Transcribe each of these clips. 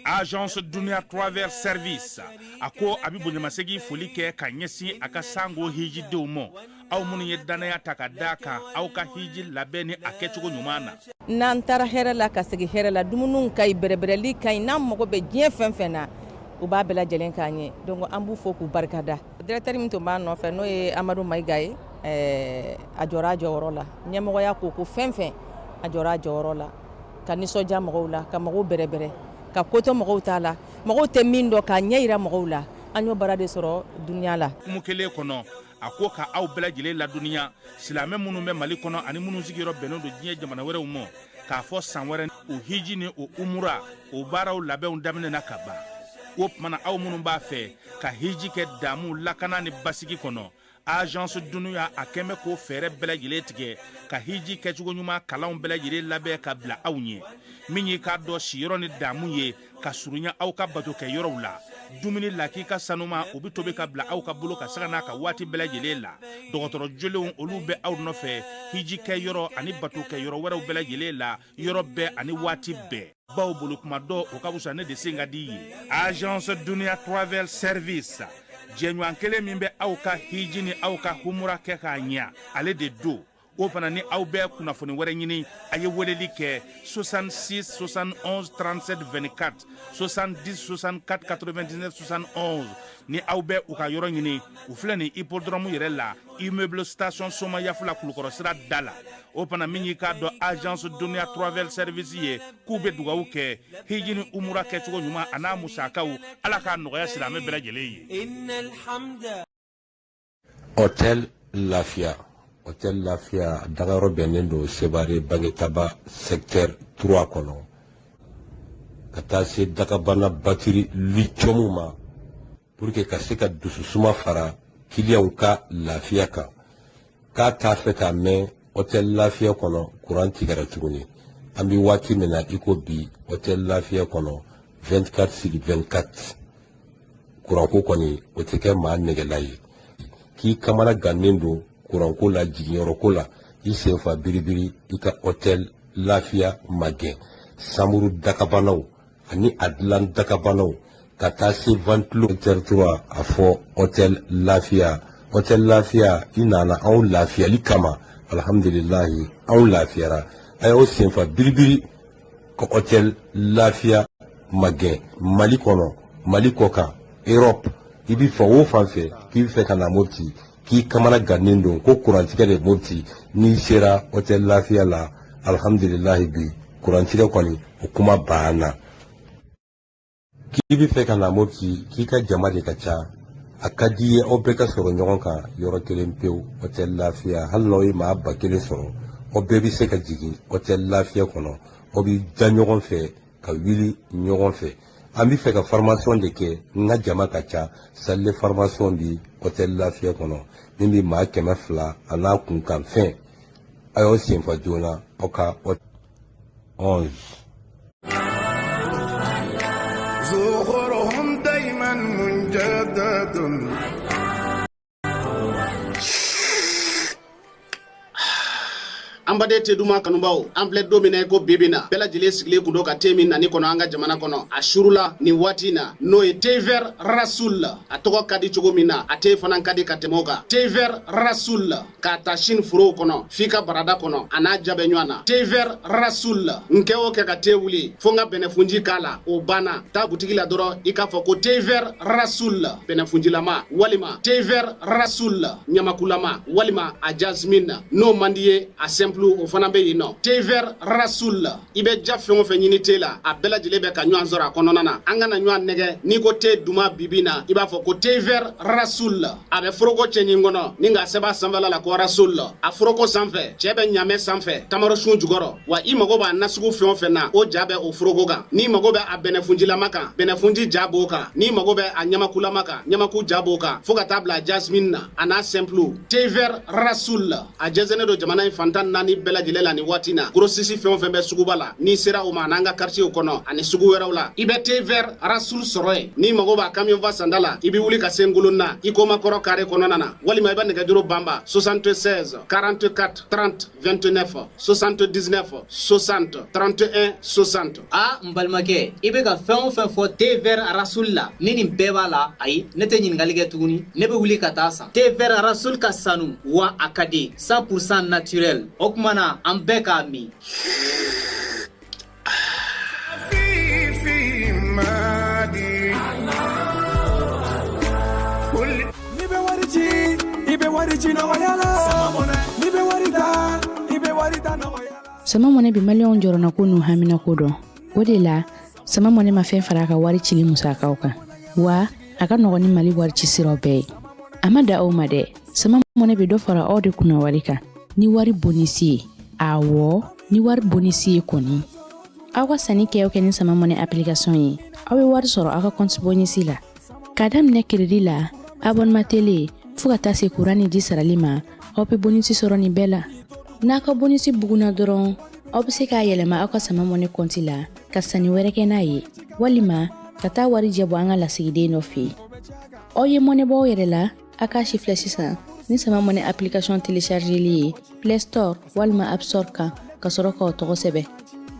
Agence Dunia Travel Service a ko a bɛ bonyamasegin foli kɛ ka ɲɛsin a ka sango hijidenw ma, aw minnu ye dannaya ta ka da kan aw ka hiji labɛn ni a kɛcogo ɲuman na. N'an taara hɛrɛ la ka segin hɛrɛ la, dumuniw ka ɲi, bɛrɛbɛrɛli ka ɲi, n'an mago bɛ diɲɛ fɛn fɛn na, u b'a bɛɛ lajɛlen k'an ye. Donc an b'u fo k'u barikada. Directeur min tun b'a nɔfɛ, n'o ye Amadu Mayiga ye, a jɔra a jɔyɔrɔ la. Ɲɛmɔgɔya ko ko fɛn fɛn, a jɔra a jɔyɔrɔ la, ka nisɔndiya mɔgɔw la, ka mɔgɔw bɛrɛbɛrɛ, ka kotɔ mɔgɔw t'a la, mɔgɔw tɛ min dɔn k'a ɲɛ yira mɔgɔw la. An y'o baara de sɔrɔ dunuya la. Kumu kelen kɔnɔ, a ko ka aw bɛɛ lajɛlen ladɔnniya, silamɛ minnu bɛ Mali kɔnɔ ani minnu sigiyɔrɔ bɛnnen don diɲɛ jamana wɛrɛw ma, k'a fɔ san wɛrɛ o hiji ni o umura o baaraw labɛnw daminɛna ka ban. O tuma na, aw minnu b'a fɛ ka hiji kɛ damu, lakana ni basigi kɔnɔ, Agence Dunuya a kɛn bɛ k'o fɛɛrɛ bɛɛ lajɛlen tigɛ ka hiji kɛcogo ɲuman kalanw bɛɛ lajɛlen labɛn ka bila aw ɲɛ. Min y'i k'a dɔn siyɔrɔ ni damu ye ka surunya aw ka bato kɛ yɔrɔw la, dumuni lakika sanuma, o bɛ tobi ka bila aw ka bolo ka sanga n'a ka waati bɛɛ lajɛlen la. Dɔgɔtɔrɔ jolenw, olu bɛ aw nɔfɛ hiji kɛ yɔrɔ ani bato kɛ yɔrɔ wɛrɛw bɛɛ lajɛlen la, yɔrɔ bɛɛ ani waati bɛɛ. Baw bolo kuma dɔ o ka fisa ne de sen ka di ye. Agence Dunia Travel Service, jɛɲɔgɔn kelen min bɛ aw ka hiji ni aw ka humura kɛ k'a ɲɛ, ale de don. O fana ni aw bɛ kunnafoni wɛrɛ ɲini, a ye weleli kɛ 66 71 37 24, 70 64 99 71. Ni aw bɛ u ka yɔrɔ ɲini, u filɛ nin hippodrome yɛrɛ la, immeuble station Somayafula, Kulukɔrɔ sira da la. O fana, min y'i k'a dɔn Agence Dunia Travel Service ye, k'u bɛ dugawu kɛ hiji ni umura kɛcogo ɲuman a n'a musakaw, Ala k'a nɔgɔya silamɛ bɛɛ lajɛlen ye. Hôtel Lafiya, Hôtel Lafiya dagayɔrɔ bɛnnen don Sevare Bangetaba secteur 3 kɔnɔ, ka taa se dagabana batiri lithium ma, pour que ka se ka dususuma fara kiliyanw ka lafiya kan. K'a t'a fɛ k'a mɛn Hôtel Lafiya kɔnɔ kuran tigɛra tuguni. An bɛ waati min na i ko bi, Hôtel Lafiya kɔnɔ 24 sur 24, kuranko kɔni o tɛ kɛ maa nɛgɛla ye. K'i kamana gannen don kuranko la, jiginyɔrɔko la, i sen fa biribiri, i ka Hôtel Lafiya magɛn. Samuru dakabanaw ani a dilan dakabanaw ka taa se ventilo territoire, a fɔ Hôtel Lafiya. Hôtel Lafiya, i nana anw lafiyali kama, alhamdulilahi, anw lafiyara. A y'aw senfa biribiri ka Hôtel Lafiya magɛn. Mali kɔnɔ, Mali kɔ kan, Europe, i bɛ fan o fan fɛ k'i bɛ fɛ ka na Mopti, k'i kamana gannen don ko kurantigɛ de Mopti, n'i sera Hôtel Lafiya la, alhamdulilahi, bi kurantigɛ kɔni o kuma banna. K'i bɛ fɛ ka na Mopti, k'i ka jama de ka ca, a ka di i ye aw bɛɛ ka sɔrɔ ɲɔgɔn kan yɔrɔ kelen pewu, Hôtel Lafiya, hali n'aw ye maa 1000 sɔrɔ, aw bɛɛ bɛ se ka jigin Hôtel Lafiya kɔnɔ, aw bɛ da ɲɔgɔn fɛ ka wuli ɲɔgɔn fɛ. An bɛ fɛ ka formation de kɛ, n ka jama ka ca, salle de formation bi Hôtel Lafiya kɔnɔ min bɛ maa 200 a n'a kunkanfɛn. A y'aw senfa joona aw ka 11. زخرهم دايما مجدد. An baden te duman kanubaw, an filɛ don min na i ko bibi na, bɛɛ lajɛlen sigilen kun don ka te min nani kɔnɔ an ka jamana kɔnɔ a surula nin waati na, n'o ye thé vert Rasoul. A tɔgɔ ka di cogo min na, a te fana ka di ka tɛmɛ o kan. Thé vert Rasoul, k'a ta Chine forow kɔnɔ f'i ka barada kɔnɔ, a n'a ja bɛ ɲɔgɔn na. Thé vert Rasoul, n kɛ o kɛ ka te wuli fo n ka bɛnɛfunji k'a la, o banna. Taa butigi la dɔrɔn, i k'a fɔ ko thé vert Rasoul bɛnɛfunjilama, walima thé vert Rasoul ɲamakulama, walima a jasmine. N'o man di ye, a simple o fana bɛ yen nɔ. Thé vert Rasoul, i bɛ ja fɛn o fɛn ɲini te la, a bɛɛ lajɛlen bɛ ka ɲɔgɔn sɔrɔ a kɔnɔna na. An kana ɲɔgɔn nɛgɛ, n'i ko te duman bibi na, i b'a fɔ ko thé vert Rasoul. A bɛ foroko cɛɲi kɔnɔ ni k'a sɛbɛn a sanfɛla la ko Rasoul. A foroko sanfɛ, cɛ bɛ ɲamɛ sanfɛ, tamarosun jukɔrɔ. Wa i mago b'a nasugu fɛn o fɛn na, o ja bɛ o foroko kan. N'i mago bɛ a bɛnɛfunjilama kan, bɛnɛfunji ja b'o kan. N'i mago bɛ a ɲamakulama kan, ɲamaku ja b'o kan, fo ka taa bila jasmine na a n'a simple. Thé vert Rasoul, a jɛnsɛnnen don jamana in fan 14. naani bɛɛ lajɛlen la nin waati na. Grossiste fɛn o fɛn bɛ suguba la, n'i sera o ma, n'an ka quartier kɔnɔ ani sugu wɛrɛw la, i bɛ thé vert Rasoul sɔrɔ yen. N'i mago b'a camion fa sanda la, i bɛ wuli ka se Ngolonna Ikoma kɔrɔ carré kɔnɔna na, walima i bɛ nɛgɛjuru banba 76 44 30 29, 79 60 31 60. A n balimakɛ, i bɛ ka fɛn o fɛn fɔ thé vert Rasoul la, ni nin bɛɛ b'a la, ayi, ne tɛ ɲininkali kɛ tuguni, ne bɛ wuli ka taa san. Thé vert Rasoul ka sanu wa a ka di, 100% naturel. O tuma na an bɛɛ k'a min. N'i bɛ wari ci, i bɛ wari ci nɔgɔya la. N'i bɛ wari ta, i bɛ wari ta nɔgɔya la. Sama Money bɛ maliyɛnw jɔrɔnako n'u haminako dɔn. O de la, Sama Money ma fɛn fara a ka wari cili musakaw kan, wa a ka nɔgɔn ni Mali wari ci siraw bɛɛ ye. A ma da o ma dɛ, Sama Money bɛ dɔ fara aw de kunna wari kan ni wari bonisi ye. Awɔ, ni wari bonisi ye kɔni. Aw ka sanni kɛ o kɛ ni Sama Money application ye, aw bɛ wari sɔrɔ aw ka compte bonisi la. K'a daminɛ crédit la, abonnement télé, fo ka taa se kuran ni ji sarali ma, aw bɛ bonisi sɔrɔ nin bɛɛ la. N'a ka bonisi bugunna dɔrɔn, aw bɛ se k'a yɛlɛma aw ka Sama Money compte la ka sanni wɛrɛ kɛ n'a ye, walima ka taa wari jɛ bɔ an ka lasigiden dɔ fɛ yen. Aw ye mɔnɛ bɔ aw yɛrɛ la, a k'a si filɛ sisan ni Sama Money application téléchargeli ye Play Store walima App Store kan, ka sɔrɔ k'aw tɔgɔ sɛbɛn.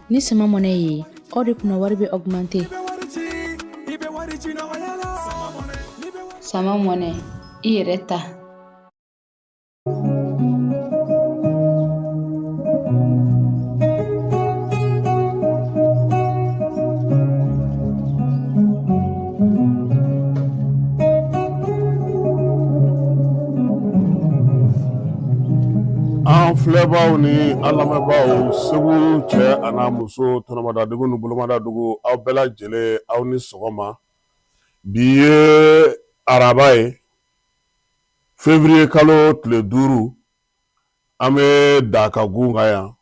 Ni Sama Money ye, aw de kunna wari bɛ augmenter. Sama Money, i yɛrɛ ta. An filɛbaaw ni an lamɛnbaaw, Segu cɛ a n'a muso, tɔnɔmadadugu ni bolomadadugu, aw bɛɛ lajɛlen, aw ni sɔgɔma. Bi ye araba ye, février kalo tile 5. An bɛ Dakagun kan yan.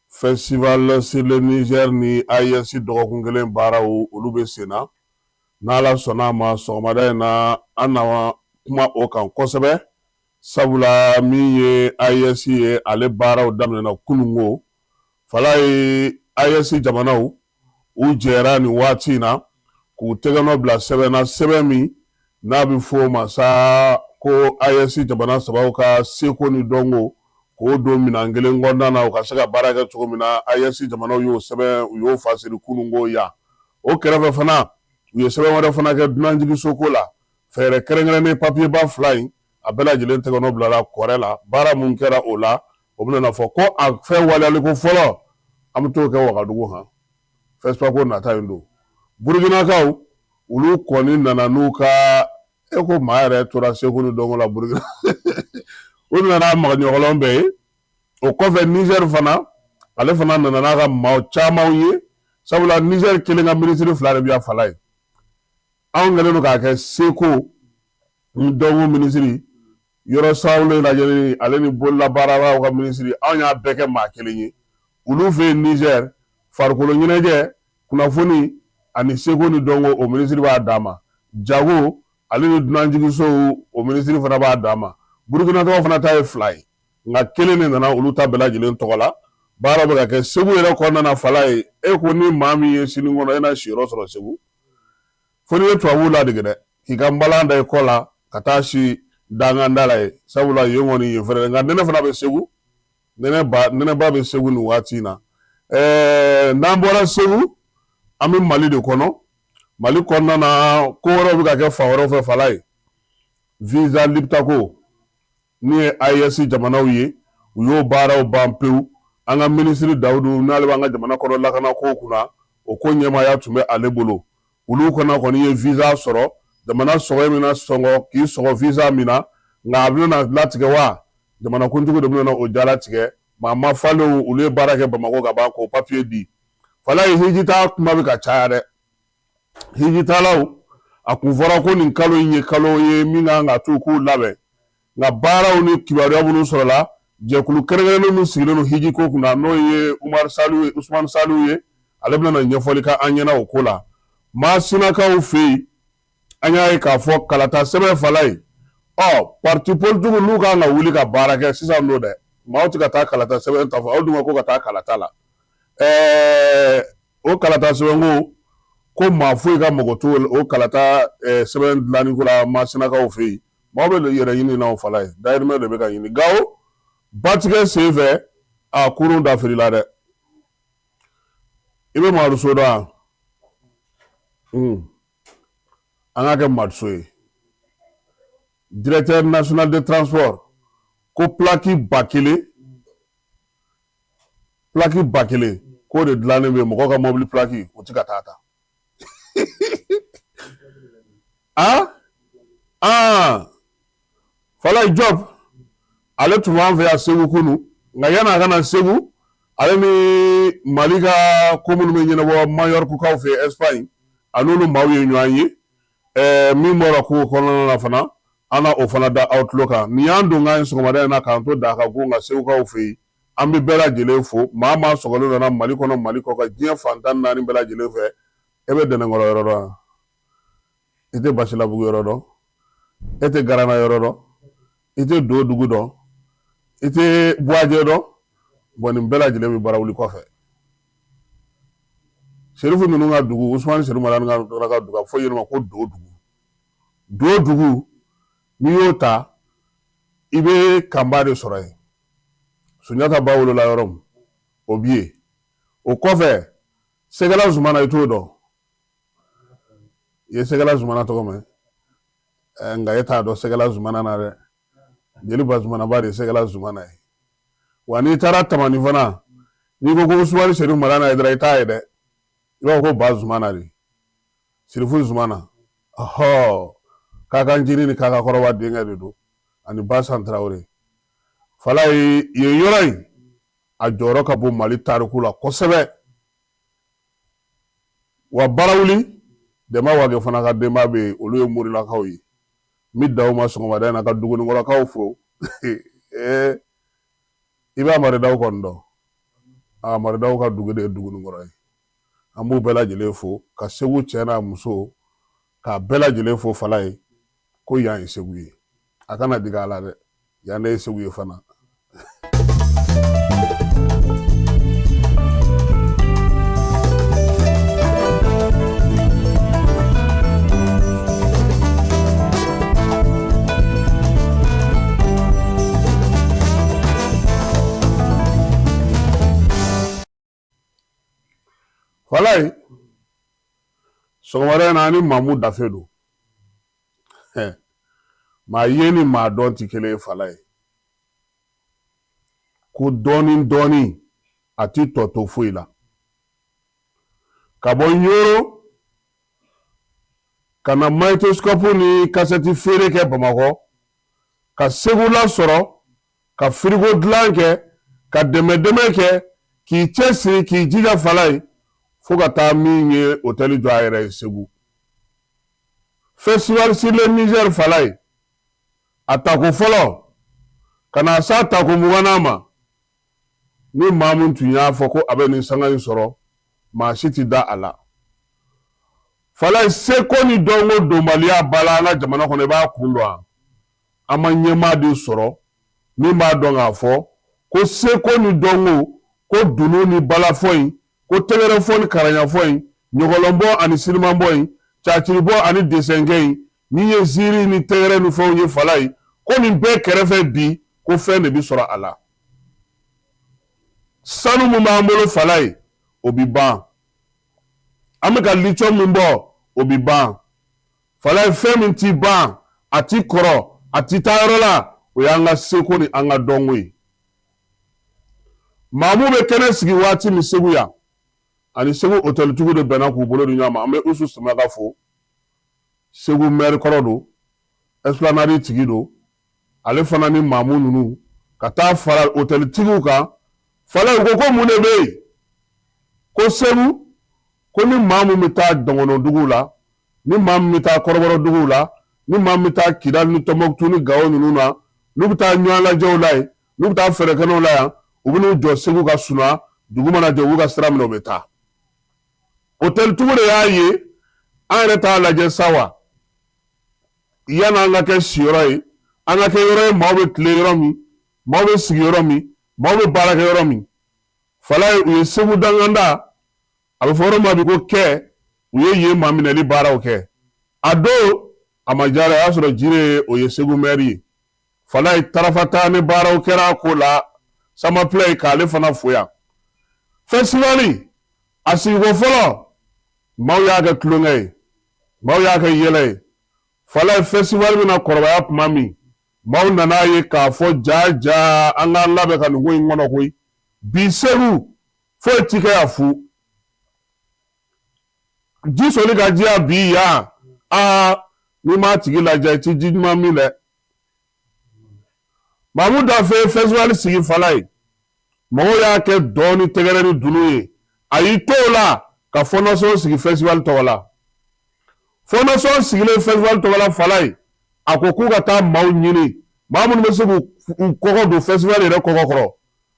Festival sur le Niger ni AES dɔgɔkun kelen baaraw, olu bɛ sen na. N'Ala sɔnna a ma, sɔgɔmada in na, an na kuma o kan kosɛbɛ, sabula min ye AES ye, ale baaraw daminɛna kununko. Falaye, AES jamanaw u jɛra nin waati in na k'u tɛgɛnɔ bila sɛbɛn na, sɛbɛn min n'a bɛ fɔ o ma sa ko AES jamana sabaw ka seko ni dɔnko, k'o don minɛn kelen kɔnɔna na, u ka se ka baara kɛ cogo min na. AES jamanaw y'o sɛbɛn, u y'o fasiri kununko yan. O kɛrɛfɛ fana, u ye sɛbɛn wɛrɛ fana kɛ dunanjiginso ko la, fɛɛrɛ kɛrɛnkɛrɛnnen. Papiyeba fila in, a bɛɛ lajɛlen tɛgɛnɔ bilala kɔrɛ la. Baara mun kɛra o la, o bɛna fɔ ko a fɛn waleyali ko fɔlɔ, an bɛ t'o kɛ Wagadugu han FESPACO nata in don. Burukinakaw, olu kɔni nana n'u ka e ko maa yɛrɛ tora seko ni dɔnko la Burukina, u nana maɲɔgɔlɔn bɛɛ ye. O kɔfɛ, Niger fana, ale fana nana n'a ka maa caman ye, sabula Niger kelen ka minisiri fila de bɛ yan. Falaye, anw kɛlen don k'a kɛ seko ni dɔnko minisiri, yɔrɔ sawulen lajɛlen, ale ni bololabaaralaw ka minisiri, anw y'a bɛɛ kɛ maa kelen ye. Olu fɛ yen Niger, farikolo ɲɛnajɛ, kunnafoni ani seko ni dɔnko, o minisiri b'a dan ma. Jago ale ni dunanjiginsow, o minisiri fana b'a dan ma. Burukinatɔgɔ fana ta ye fila ye, nka kelen de nana olu ta bɛɛ lajɛlen tɔgɔ la. Baara bɛ ka kɛ Segu yɛrɛ kɔnɔna na. Falaye, e ko ni maa min ye sini kɔnɔ, e na siyɔrɔ sɔrɔ Segu, fo n'i ye tubabuw ladege dɛ, k'i ka npalan da i kɔ la ka taa si danganda la yen, sabula yen kɔni, yen fɛrɛ. Nka nɛnɛ fana bɛ Segu, nɛnɛba bɛ Segu nin waati in na. N'an bɔra Segu, an bɛ Mali de kɔnɔ. Mali kɔnɔna na, ko wɛrɛw bɛ ka kɛ fan wɛrɛw fɛ. Falaye, visa Liptako min ye AES jamanaw ye, u y'o baaraw ban pewu. An ka minisiri Dawudu, n'ale b'an ka jamana kɔnɔ lakanako kunna, o ko ɲɛmaaya tun bɛ ale bolo. Olu kɔnɔ kɔni ye visa sɔrɔ. Jamana sɔgɔ min na sɔngɔ k'i sɔgɔ visa min na, nka a bɛna latigɛ wa jamanakuntigi de bɛna o jalatigɛ. Maa ma falenw, olu ye baara kɛ Bamakɔ ka ban k'o papiye di. Falaye, hijita kuma bɛ ka caya dɛ. Hijitalaw, a kun fɔra ko nin kalo in ye kalo ye min kan ka t'u k'u labɛn, nka baaraw ni kibaruya minnu sɔrɔla, jɛkulu kɛrɛnkɛrɛnnen min sigilen don hijiko kunna, n'o ye Umar Saliu ye, Usman Saliu ye, ale bɛna ɲɛfɔli kɛ an ɲɛna o ko la. Masinakaw fɛ yen, an y'a ye k'a fɔ kalata sɛbɛn, Falaye, ɔ parti politique n'u kan ka wuli ka baara kɛ sisan don dɛ. Maaw tɛ ka taa kalata sɛbɛn ta fɔ aw dun ko ka taa kalata la. Ɛɛ, o kalata sɛbɛnko ko maa foyi ka mɔgɔ t'o o kalata sɛbɛn dilanni ko la Masinakaw fɛ yen. Maaw bɛ yɛrɛ ɲini na o Falaye, dayirimɛ de bɛ ka ɲini. Gawo batigɛ sen fɛ, a kurun dafirila dɛ. I bɛ Mamadu So dɔn wa? An k'a kɛ Mamadu So ye. Directeur national de transport ko plaque 1000, plaque 1000 k'o de dilannen bɛ mɔgɔw ka mobili plaque o tɛ ka taa ta. Ah ah, Falaye Diop ale tun b'an fɛ yan Segu kunu, nka yanni a ka na Segu, ale ni Mali ka ko minnu bɛ ɲɛnabɔ Majorquekaw fɛ Espagne, a n'olu maaw ye ɲɔgɔn ye. Ɛɛ, min bɔra kow kɔnɔna na fana, an na o fana da aw tulo kan. Nin y'an donkan ye sɔgɔmada in na k'an to Dakagun ka Segukaw fɛ yen. An bɛ bɛɛ lajɛlen fo, maa maa sɔgɔlen nana Mali kɔnɔ, Mali kɔkan, diɲɛ fan 14 bɛɛ lajɛlen fɛ. E bɛ Dɛnɛnkɔrɔ yɔrɔ dɔn wa? I tɛ Basilabugu yɔrɔ dɔn? E tɛ Garana yɔrɔ dɔn? I tɛ Do dugu dɔn? I tɛ Buwajɛ dɔn? Bɔn, nin bɛɛ lajɛlen bɛ Barawuli kɔfɛ. Serifu ninnu ka dugu, Usumani Serifu Madani ka dugu, a bɛ fɔ yen ma ko Do dugu. Do dugu, n'i y'o ta, i bɛ Kanba de sɔrɔ yen. Sunjata ba wolola yɔrɔ min, o bɛ yen. O kɔfɛ, Sɛgɛla Zumana, i t'o dɔn? I ye Sɛgɛla Zumana tɔgɔ mɛn? Nka e t'a dɔn Sɛgɛla Zumana na dɛ. Jeli Bazumanaba de ye Sɛgɛla Zumana ye. Wa n'i taara Tamani fana, n'i ko ko Usumani Serifu Madani ye dɔrɔn, i t'a ye dɛ. I b'a fɔ ko Ba Zumana de, Sirifu Zumana. Ɔhɔ, Kaka Ncinin ni Kaka Kɔrɔba denkɛ de don, ani Basan Tarawele. Falaye, yen yɔrɔ in, a jɔyɔrɔ ka bon Mali tariku la kosɛbɛ. Wa Barawuli, Dɛnba Wage fana ka denba bɛ yen, olu ye Morilakaw ye. N bɛ dan o ma sɔgɔmada in na ka Duguninkɔrɔkaw fo. Ee, i bɛ Amadu Daw kɔni dɔn? Amadu Daw ka dugu de ye Duguninkɔrɔ ye. An b'u bɛɛ lajɛlen fo, ka Segu cɛ n'a muso k'a bɛɛ lajɛlen fo. Falaye ko yan ye Segu ye, a kana digi a la dɛ, yan de ye Segu ye fana. Falaye, sɔgɔmada in na, an ni Mamu Dafe don. Maa ye ni maa dɔn tɛ kelen ye. Falaye ko dɔɔni dɔɔni a ti tɔ to foyi la. Ka bɔ Ɲoro ka na magnétoscope ni kasɛti feere kɛ Bamakɔ, ka Segu lasɔrɔ, ka firigo dilan kɛ, ka dɛmɛ dɛmɛ kɛ, k'i cɛsiri, k'i jija, Falaye, fo ka taa min ye otɛli jɔ a yɛrɛ ye Segu. Festival sur le Niger, Falaye, a tako fɔlɔ ka na s'a tako 20nan ma, ni maa min tun y'a fɔ ko a bɛ nin sanga in sɔrɔ, maa si tɛ da a la. Falaye, seko ni dɔnko donbaliya ba la an ka jamana kɔnɔ, i b'a kun dɔn wa? An ma ɲɛmaa de sɔrɔ min b'a dɔn k'a fɔ ko seko ni dɔnko, ko dunun ni balafɔ in, ko tɛgɛrɛfɔ ni karaɲafɔ in, ɲɔgɔlɔnbɔ ani sinimanbɔ in, caciribɔ ani desɛnkɛ in, min ye ziiri ni tɛgɛrɛ ni fɛnw ye, Falaye, ko nin bɛɛ kɛrɛfɛ bi, ko fɛn de bɛ sɔrɔ a la. Sanu min b'an bolo, Falaye, o bi ban. An bɛ ka lithium min bɔ, o bi ban. Falaye, fɛn min ti ban, a ti kɔrɔ, a ti taa yɔrɔ la, o y'an ka seko ni an ka dɔnko ye. Maamu bɛ kɛnɛ sigi waati min Segu yan, ani Segu otɛlitigiw de bɛnna k'u bolo di ɲɔgɔn ma. An bɛ Usu Samaka fo, Segu mɛri kɔrɔ don, Esplanade tigi don. Ale fana ni maamu ninnu ka taa fara otɛlitigiw kan. Falaye ko ko mun de bɛ yen ko Segu, ko ni maa min bɛ taa dɔngɔnɔduguw la, ni maa min bɛ taa kɔrɔbɔrɔduguw la, ni maa min bɛ taa Kidali ni Tɔnbɔkutu ni Gawo ninnu na, n'u bɛ taa ɲɔgɔn lajɛw la yen, n'u bɛ taa fɛrɛkɛnɛw la yan, u bɛ n'u jɔ Segu ka suna, dugu mana jɛ, u b'u ka sira minɛ, u bɛ taa. Otɛlitigiw de y'a ye, an yɛrɛ t'a lajɛ sa wa, yanni an ka kɛ siyɔrɔ ye, an ka kɛ yɔrɔ ye maaw bɛ tilen yɔrɔ min, maaw bɛ sigi yɔrɔ min. Maaw bɛ baara kɛ yɔrɔ min, Falaye, u ye Segu danganda, a bɛ fɔ yɔrɔ ma bi ko kɛ, u ye yen maminɛli baaraw kɛ. A don a ma diya, o y'a sɔrɔ Jire o ye Segu mɛri ye. Falaye, tarafata ni baaraw kɛra a ko la. Samba Pilayi k'ale fana fo yan. Festival a sigiko fɔlɔ, maaw y'a kɛ tulonkɛ ye, maaw y'a kɛ yɛlɛ ye. Falaye, festival bɛna kɔrɔbaya tuma min, maaw nana ye k'a fɔ jaa jaa, an k'an labɛn ka nin ko in kɔnɔ koyi. Bi Segu, foyi ti kɛ yan fu. Ji soli ka diya bi yan, aa, n'i m'a tigi lajɛ, i ti ji ɲuman min dɛ. Mamu Dafe festival sigi, Falaye, mɔgɔw y'a kɛ dɔn ni tɛgɛrɛ ni dunun ye. A y'i to o la ka fondation sigi festival tɔgɔ la. Fondation sigilen festival tɔgɔ la, Falaye, a ko k'u ka taa maaw ɲini, maa minnu bɛ se k'u kɔgɔ don festival yɛrɛ kɔgɔ kɔrɔ.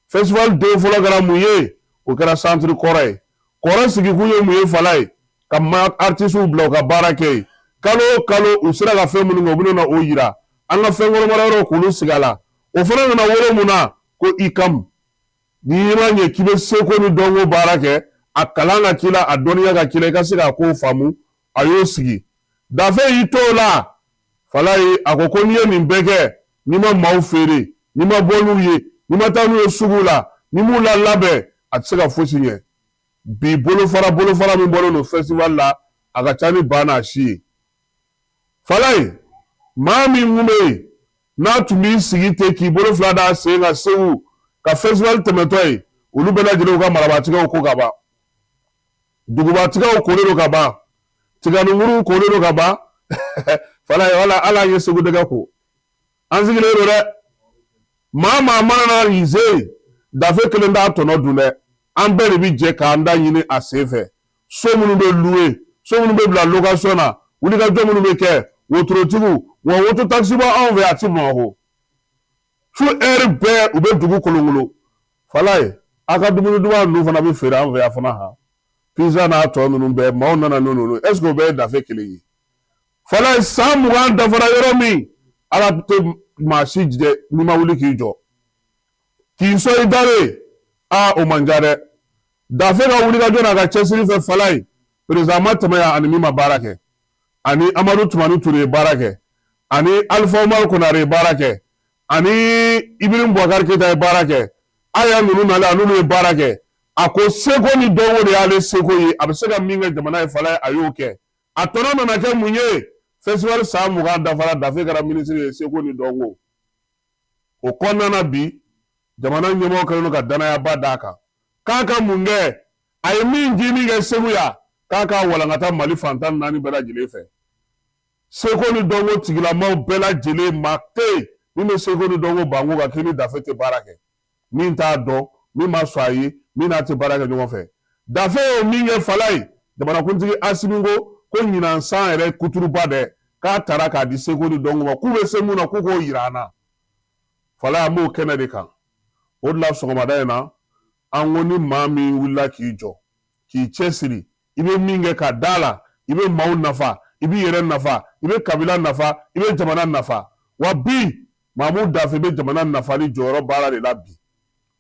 Festival den fɔlɔ kɛra mun ye? O kɛra centre kɔrɔ ye. Kɔrɔ sigikun ye mun ye, Falaye? Ka ma artisiw bila u ka baara kɛ yen. Kalo o kalo, u sera ka fɛn minnu kɛ, u bɛna na o yira. An ka fɛn kɔrɔ mara yɔrɔw, k'olu sigi a la. O fana nana wolo mun na? Ko ICAM. N'i ma ɲɛ k'i bɛ seko ni dɔnko baara kɛ, a kalan ka k'i la, a dɔnniya ka k'i la, i ka se k'a ko faamu. A y'o sigi. Dafe y'i to o la, Falaye, a ko ko n'i ye nin bɛɛ kɛ, n'i ma maaw feere, n'i ma bɔ n'u ye, n'i ma taa n'u ye sugu la, n'i m'u lalabɛn, a tɛ se ka fosi ɲɛ. Bi bolofara bolofara min bɔlen don festival la, a ka ca ni ba n'a si ye. Falaye, maa min kun bɛ yen n'a tun b'i sigi ten k'i bolo fila d'a sen kan Segu ka festival tɛmɛtɔ ye, olu bɛɛ lajɛlen u ka marabatigɛw ko ka ban, dugubatigiw kolen don ka ban, tiganinkuruw kolen don ka ban. Falaye, wala ala an ye Segu dɛgɛ ko, an sigilen don dɛ. Maa maa mana na ize, Dafe kelen t'a tɔnɔ dun dɛ. An bɛɛ de bɛ jɛ k'an da ɲini a sen fɛ. So minnu bɛ louer, so minnu bɛ bila location na, wulikajɔ minnu bɛ kɛ, wotorotigiw wa, woto taxi bɔ anw fɛ, a ti Bamakɔ. Su heure bɛɛ u bɛ dugu kolonkolon. Falaye, a ka dumuni duman ninnu fana bɛ feere an fɛ yan fana. Han, pizza n'a tɔ ninnu bɛɛ, maaw nana n'o ninnu, est ce que o bɛɛ ye Dafe kelen ye? Falaye, san 20 dafara yɔrɔ min, Ala tɛ maa si jɛ n'i ma wuli k'i jɔ k'i sɔn i dalen. Aa, o man ca dɛ. Dafe ka wulikajɔ n'a ka cɛsiri fɛ, Falaye, président ma tɛmɛ yan ani min ma baara kɛ. Ani Amadu Tumani Ture ye baara kɛ, ani Alifa Umaru Konare ye baara kɛ, ani Ibrahim Boubacar Keita ye baara kɛ. Aya ninnu nalen, a n'olu ye baara kɛ. A ko seko ni dɔnko de y'ale seko ye, a bɛ se ka min kɛ jamana ye, Falaye, a y'o kɛ. A tɔnɔ nana kɛ mun ye? Festival san 20 dafara, Dafe kɛra minisiri ye seko ni dɔnko. O kɔnɔna na bi, jamana ɲɛmɔgɔ kɛlen don ka danayaba d'a kan k'a ka mun kɛ? A ye min jini kɛ Segu yan, k'a k'a walankata Mali fan 14 bɛɛ lajɛlen fɛ. Seko ni dɔnko tigilamaw bɛɛ lajɛlen, maa tɛ yen min bɛ seko ni dɔnko banko kan k'i ni Dafe tɛ baara kɛ, min t'a dɔn, min ma sɔn a ye, min n'a tɛ baara kɛ ɲɔgɔn fɛ. Dafe y'o min kɛ, Falaye, jamanakuntigi Asimi ko ko ɲinan san yɛrɛ kuturuba dɛ, k'a taara k'a di seko ni dɔnko ma, k'u bɛ se mun na, k'u k'o yira an na. Falaye, an b'o kɛnɛ de kan. O de la sɔgɔmada in na, an ko ni maa min wulila k'i jɔ k'i cɛsiri, i bɛ min kɛ ka da la, i bɛ maaw nafa, i b'i yɛrɛ nafa, i bɛ kabila nafa, i bɛ jamana nafa. Wa bi Mamu Dafe bɛ jamana nafali jɔyɔrɔ baara de la bi.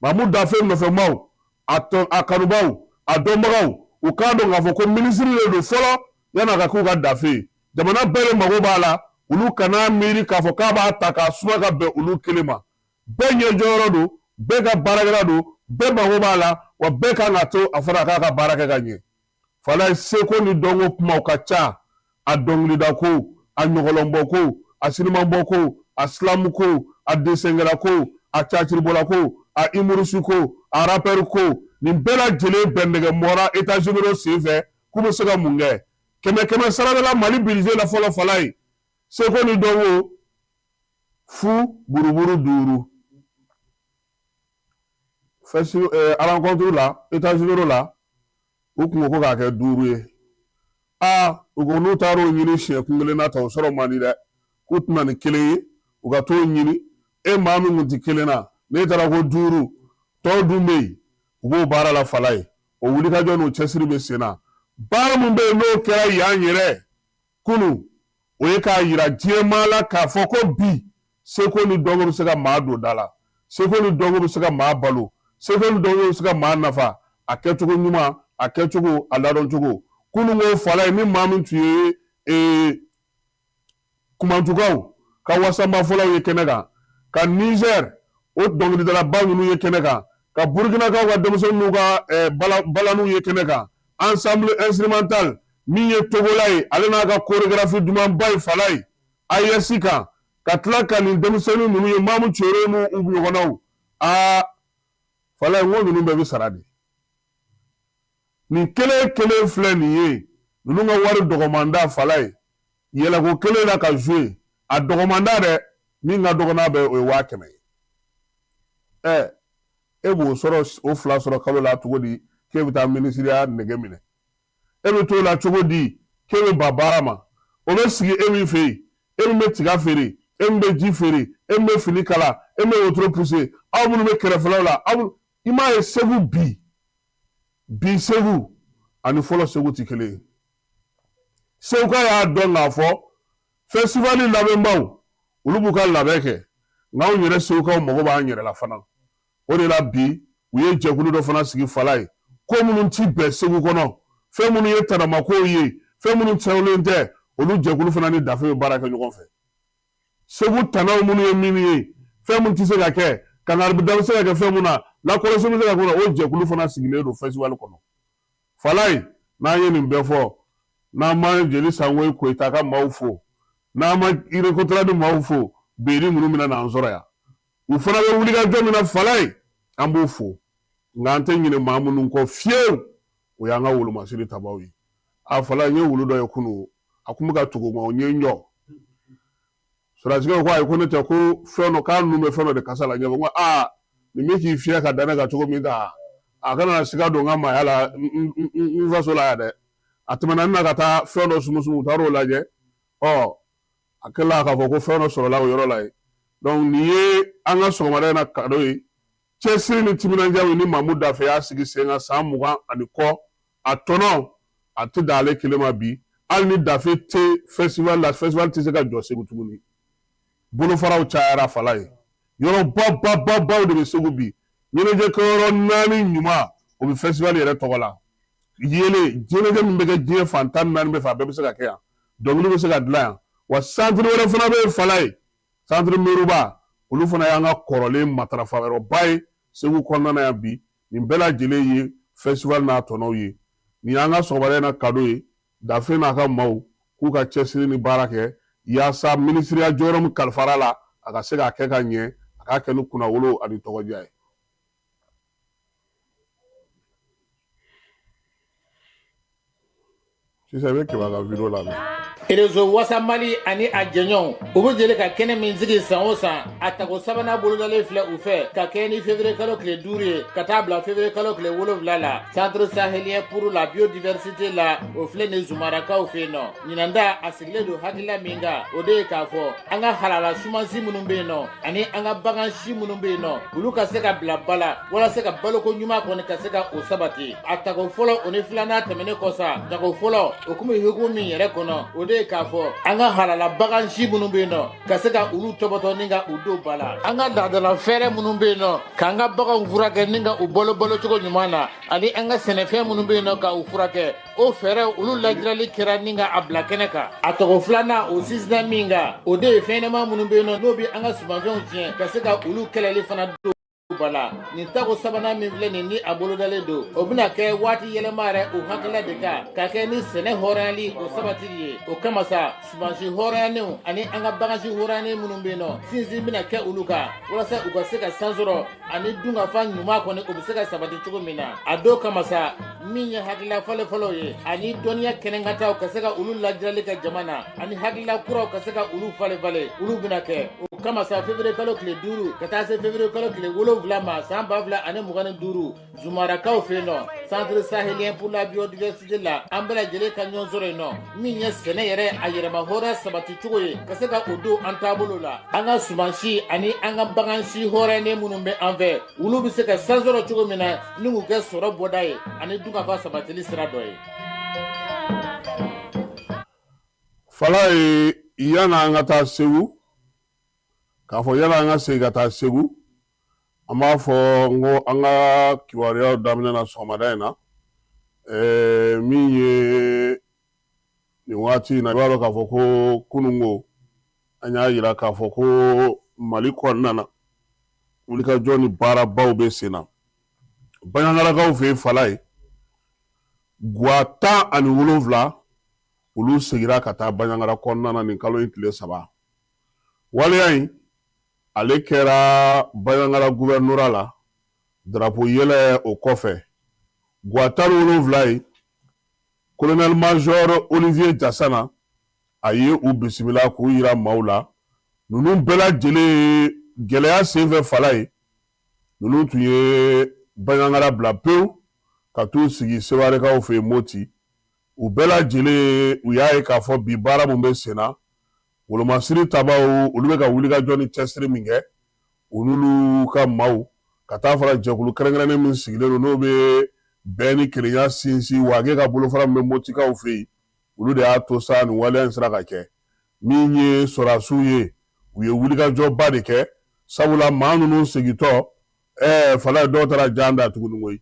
Mamu Dafe nɔfɛmaw, a kanubaw, a dɔnbagaw, u k'a dɔn k'a fɔ ko minisiri de don fɔlɔ yan'a ka k'u ka Dafe ye. Jamana bɛɛ de mago b'a la. Olu kana miiri k'a fɔ k'a b'a ta k'a suma ka bɛn olu kelen ma. Bɛɛ ɲɛjɔyɔrɔ don, bɛɛ ka baarakɛla don, bɛɛ mago b'a la, wa bɛɛ kan ka to a fana k'a ka baara kɛ ka ɲɛ. Falaye, seko ni dɔnko kumaw ka ca, a dɔnkilida ko, a ɲɔgɔlɔnbɔ ko, a sinimabɔ ko, a slam ko, a desɛnkɛla ko, a catiribɔla ko, a humoriste ko, a rappeur ko, nin bɛɛ lajɛlen bɛndɛgɛ mɔra états généraux senfɛ k'u bɛ se ka mun kɛ. Kɛmɛ kɛmɛ sarada la Mali budget la fɔlɔ, Falaye, seko ni dɔnko fu buruburu duuru. Rencontre la, états généraux la, u kun ko ko k'a kɛ duuru ye. Aa, u ko n'u taara o ɲini siɲɛ kun kelen na ta, o sɔrɔ man di dɛ, k'u tɛna ni kelen ye, u ka t'o ɲini. E maa min kun tɛ kelen na, n'e taara ko duuru, tɔw dun bɛ yen, u b'o baara la. Falaye, o wulikajɔ n'o cɛsiri bɛ sen na. Baara min bɛ yen n'o kɛra yan yɛrɛ kunun, o ye k'a yira diɲɛmaa la k'a fɔ ko bi seko ni dɔnko bɛ se ka maa don da la. Seko ni dɔnko bɛ se ka maa balo, seko ni dɔnko bɛ se ka maa nafa, a kɛcogo ɲuman, a kɛcogo, a ladɔncogo. Kunun ko Falaye, ni maa min tun ye kumantukaw ka wasanbafɔlaw ye kɛnɛ kan, ka Niger o dɔnkilidalaba ninnu ye kɛnɛ kan, ka Burkinakaw ka denmisɛnninw ka balaniw ye kɛnɛ kan, ensemble instrumental min ye Togola ye, ale n'a ka chorégraphie dumanba ye Falaye AES kan, ka tila ka nin denmisɛnnin ninnu ye, Mamu Cero n'u ɲɔgɔnnaw. Aa Falaye, n ko ninnu bɛɛ bɛ sara de. Nin kelen kelen filɛ nin ye, ninnu ka wari dɔgɔmanda Falaye, yɛlɛko kelen na ka jouer, a dɔgɔmanda dɛ, min ka dɔgɔ n'a bɛɛ, o ye 100 000 ye. Ɛ, e b'o sɔrɔ, o fila sɔrɔ kalo la cogo di k'e bɛ taa minisiriya nɛgɛ minɛ? E bɛ t'o la cogo di k'e bɛ ban baara ma? O bɛ sigi e min fɛ yen, e min bɛ tiga feere, e min bɛ ji feere, e min bɛ fini kala, e min bɛ wotoro pousser, aw minnu bɛ kɛrɛfɛlaw la, aw i m'a ye Segu bi, bi Segu ani fɔlɔ Segu tɛ kelen ye. Seguka y'a dɔn k'a fɔ festival labɛnbaw, olu b'u ka labɛn kɛ, nka anw yɛrɛ Segukaw mago b'an yɛrɛ la fana. O de la bi u ye jɛkulu dɔ fana sigi Falaye, ko minnu ti bɛn Segu kɔnɔ, fɛn minnu ye tanamakow ye, fɛn minnu cɛwlen tɛ, olu jɛkulu fana ni Dafe bɛ baara kɛ ɲɔgɔn fɛ. Segu tanaw minnu ye min ye, fɛn min tɛ se ka kɛ, kangarida bɛ se ka kɛ fɛn min na, lakɔlɔsi bɛ se ka kɛ, o jɛkulu fana sigilen don festival kɔnɔ. Falaye, n'an ye nin bɛɛ fɔ, n'an ma jeli Sangoyi Koyita ka maaw fo, n'an ma Irekotaradi maaw fo, beni ninnu bɛna n'an sɔrɔ yan. U fana bɛ wulikajɔ min na Falaye, an b'u fo, nka an tɛ ɲinɛ maa minnu kɔ fiyewu, o y'an ka wolomasiri tabaw ye. A Falaye, n ye wulu dɔ ye kunun, a kun bɛ ka tugu ma, o ye n jɔ. Sɔrɔdasikɛ ko ayi, ko ne tɛ, ko fɛn dɔ k'a nun bɛ fɛn dɔ de kasa la ɲɛfɛ. N ko aa, nin bɛ k'i fiyɛ ka da ne kan cogo min ta, a kana na siga don n ka maaya la n faso la yan dɛ. A tɛmɛna n na ka taa fɛn dɔ sumusumu, u taar'o lajɛ. Ɔ, a kɛla k'a fɔ ko fɛn dɔ sɔrɔla o yɔrɔ la yen. Donc nin ye an ka sɔgɔmada in na cadeau ye. Cɛsiri ni timinandiya ni Mamu Dafe y'a sigi sen kan san 20 ani kɔ, a tɔnɔ a tɛ dan ale kelen ma bi. Hali ni Dafe tɛ festival la, festival tɛ se ka jɔ Segu tuguni. Bolofaraw cayara Falaye, yɔrɔ ba ba ba baw de bɛ Segu bi. Ɲɛnajɛ kɛyɔrɔ 4 ɲuman, o bɛ festival yɛrɛ tɔgɔ la. Yele ɲɛnajɛ min bɛ kɛ diɲɛ fan 14 bɛɛ fɛ, a bɛɛ bɛ se ka kɛ yan, dɔnkili bɛ se ka dilan yan. Wa centre wɛrɛ fana bɛ yen Falaye, centre Meruba, olu fana y'an ka kɔrɔlen matarafa yɔrɔba ye Segu kɔnɔna na yan bi. Nin bɛɛ lajɛlen ye festival n'a tɔnɔw ye. Nin y'an ka sɔgɔmada in na cadeau ye Dafe n'a ka maaw, k'u ka cɛsiri ni baara kɛ yaasa minisiriya jɔyɔrɔ min kalifara la, a ka se k'a kɛ ka ɲɛ, a k'a kɛ ni kunnawolo ani tɔgɔdiya ye. Sisan i bɛ Keba ka video lamɛn. Réseau Wasa Mali ani a jɛɲɔgɔnw, u bɛ jeli ka kɛnɛ min sigi san o san, a tako sabanan bolodalen filɛ u fɛ ka kɛ ni février kalo tile 5 ye ka taa bila février kalo tile 7 la, Centre sahélien pour la biodiversité la, o filɛ nin Zumarakaw fɛ yen nɔ. Ɲinan ta, a sigilen don hakilila min kan, o de ye k'a fɔ an ka halala sumansi minnu bɛ yen nɔ ani an ka bagan si minnu bɛ yen nɔ, olu ka se ka bila ba la walasa ka baloko ɲuman kɔni ka se ka o sabati. A tako fɔlɔ o ni filanan tɛmɛnen kɔ sa, tako fɔlɔ o kun bɛ hukumu min yɛrɛ kɔnɔ, o de ye k'a fɔ an ka halala bagan si minnu bɛ yen nɔ, ka se ka olu tɔbɔtɔ ni ka u don ba la, an ka laadala fɛɛrɛ minnu bɛ yen nɔ k'an ka baganw furakɛ ni ka u balo balocogo ɲuman na, ani an ka sɛnɛfɛn minnu bɛ yen nɔ ka u furakɛ, o fɛɛrɛ olu lajirali kɛra ni ka a bila kɛnɛ kan. A tako filanan, o sinsinna min kan, o de ye fɛnɲɛnɛma minnu bɛ yen nɔ n'o bɛ an ka sumanfɛnw tiɲɛ, ka se ka olu kɛlɛli fana don ba la. Nin tako sabanan min filɛ nin ni a bolodalen don, o bɛna kɛ waati yɛlɛma yɛrɛ o hakilila de kan, ka kɛ ni sɛnɛ hɔrɔnyali o sabatili ye. O kama sa, sumansi hɔrɔnyanenw ani an ka bagansi hɔrɔnyanen minnu bɛ yen nɔ, sinsin bɛna kɛ olu kan walasa u ka se ka san sɔrɔ ani dunkafa ɲuman kɔni o bɛ se ka sabati cogo min na. A don kama sa, min ye hakilila fɔlɔfɔlɔw ye ani dɔnniya kɛnɛkantaw ka se ka olu lajirali kɛ jama na, ani hakilila kuraw ka se ka olu falen falen, olu bɛna kɛ. O kama sa, février kalo tile 5 ka taa se février kalo tile 7 ma san 2025, Zumarakaw fɛ yen nɔ, Centre sahélien pour la biodiversité la, an bɛɛ lajɛlen ka ɲɔgɔn sɔrɔ yen nɔ, min ye sɛnɛ yɛrɛ a yɛrɛma hɔrɔnya sabati cogo ye, ka se ka o don an taabolo la. An ka sumansi ani an ka bagansi hɔrɔnyalen minnu bɛ an fɛ, olu bɛ se ka san sɔrɔ cogo min na ni k'u kɛ sɔrɔ bɔda ye ani dunkafa sabatili sira dɔ ye. Falaye, yan'an ka taa Segu, k'a fɔ yan'an ka segin ka taa Segu. An b'a fɔ n ko an ka kibaruyaw daminɛ na sɔgɔmada in na, min ye nin waati in na, i b'a dɔn k'a fɔ ko kununko an y'a jira k'a fɔ ko Mali kɔnɔna na, wulikajɔ ni baarabaw bɛ sen na. Baɲangarakaw fɛ yen, Falaye, gwa 17, olu segira ka taa Baɲangara kɔnɔna na nin kalo in tile 3. Waleya in ale kɛra Baɲangara guvɛrinora la, darapo yɛlɛ o kɔfɛ. Gwa 17 in, colonel major Olivier Jasana, a ye u bisimila k'u yira maaw la. Ninnu bɛɛ lajɛlen, gɛlɛya senfɛ, Falaye, ninnu tun ye Baɲangara bila pewu ka t'u sigi Sewarekaw fɛ yen Moti. U bɛɛ lajɛlen, u y'a ye k'a fɔ bi baara min bɛ sen na, wolomasiri tabaw, olu bɛ ka wulikajɔ ni cɛsiri min kɛ, u n'olu ka maaw ka taa fara jɛkulu kɛrɛnkɛrɛnnen min sigilen don, n'o bɛ bɛn ni kelenya sinsin, Wage ka bolofara min bɛ Motikaw fɛ yen, olu de y'a to sa nin waleya in sera ka kɛ. Min ye sɔrɔdasiw ye, u ye wulikajɔba de kɛ, sabula maa ninnu segintɔ, Falaye, dɔw taara jan da tuguni koyi.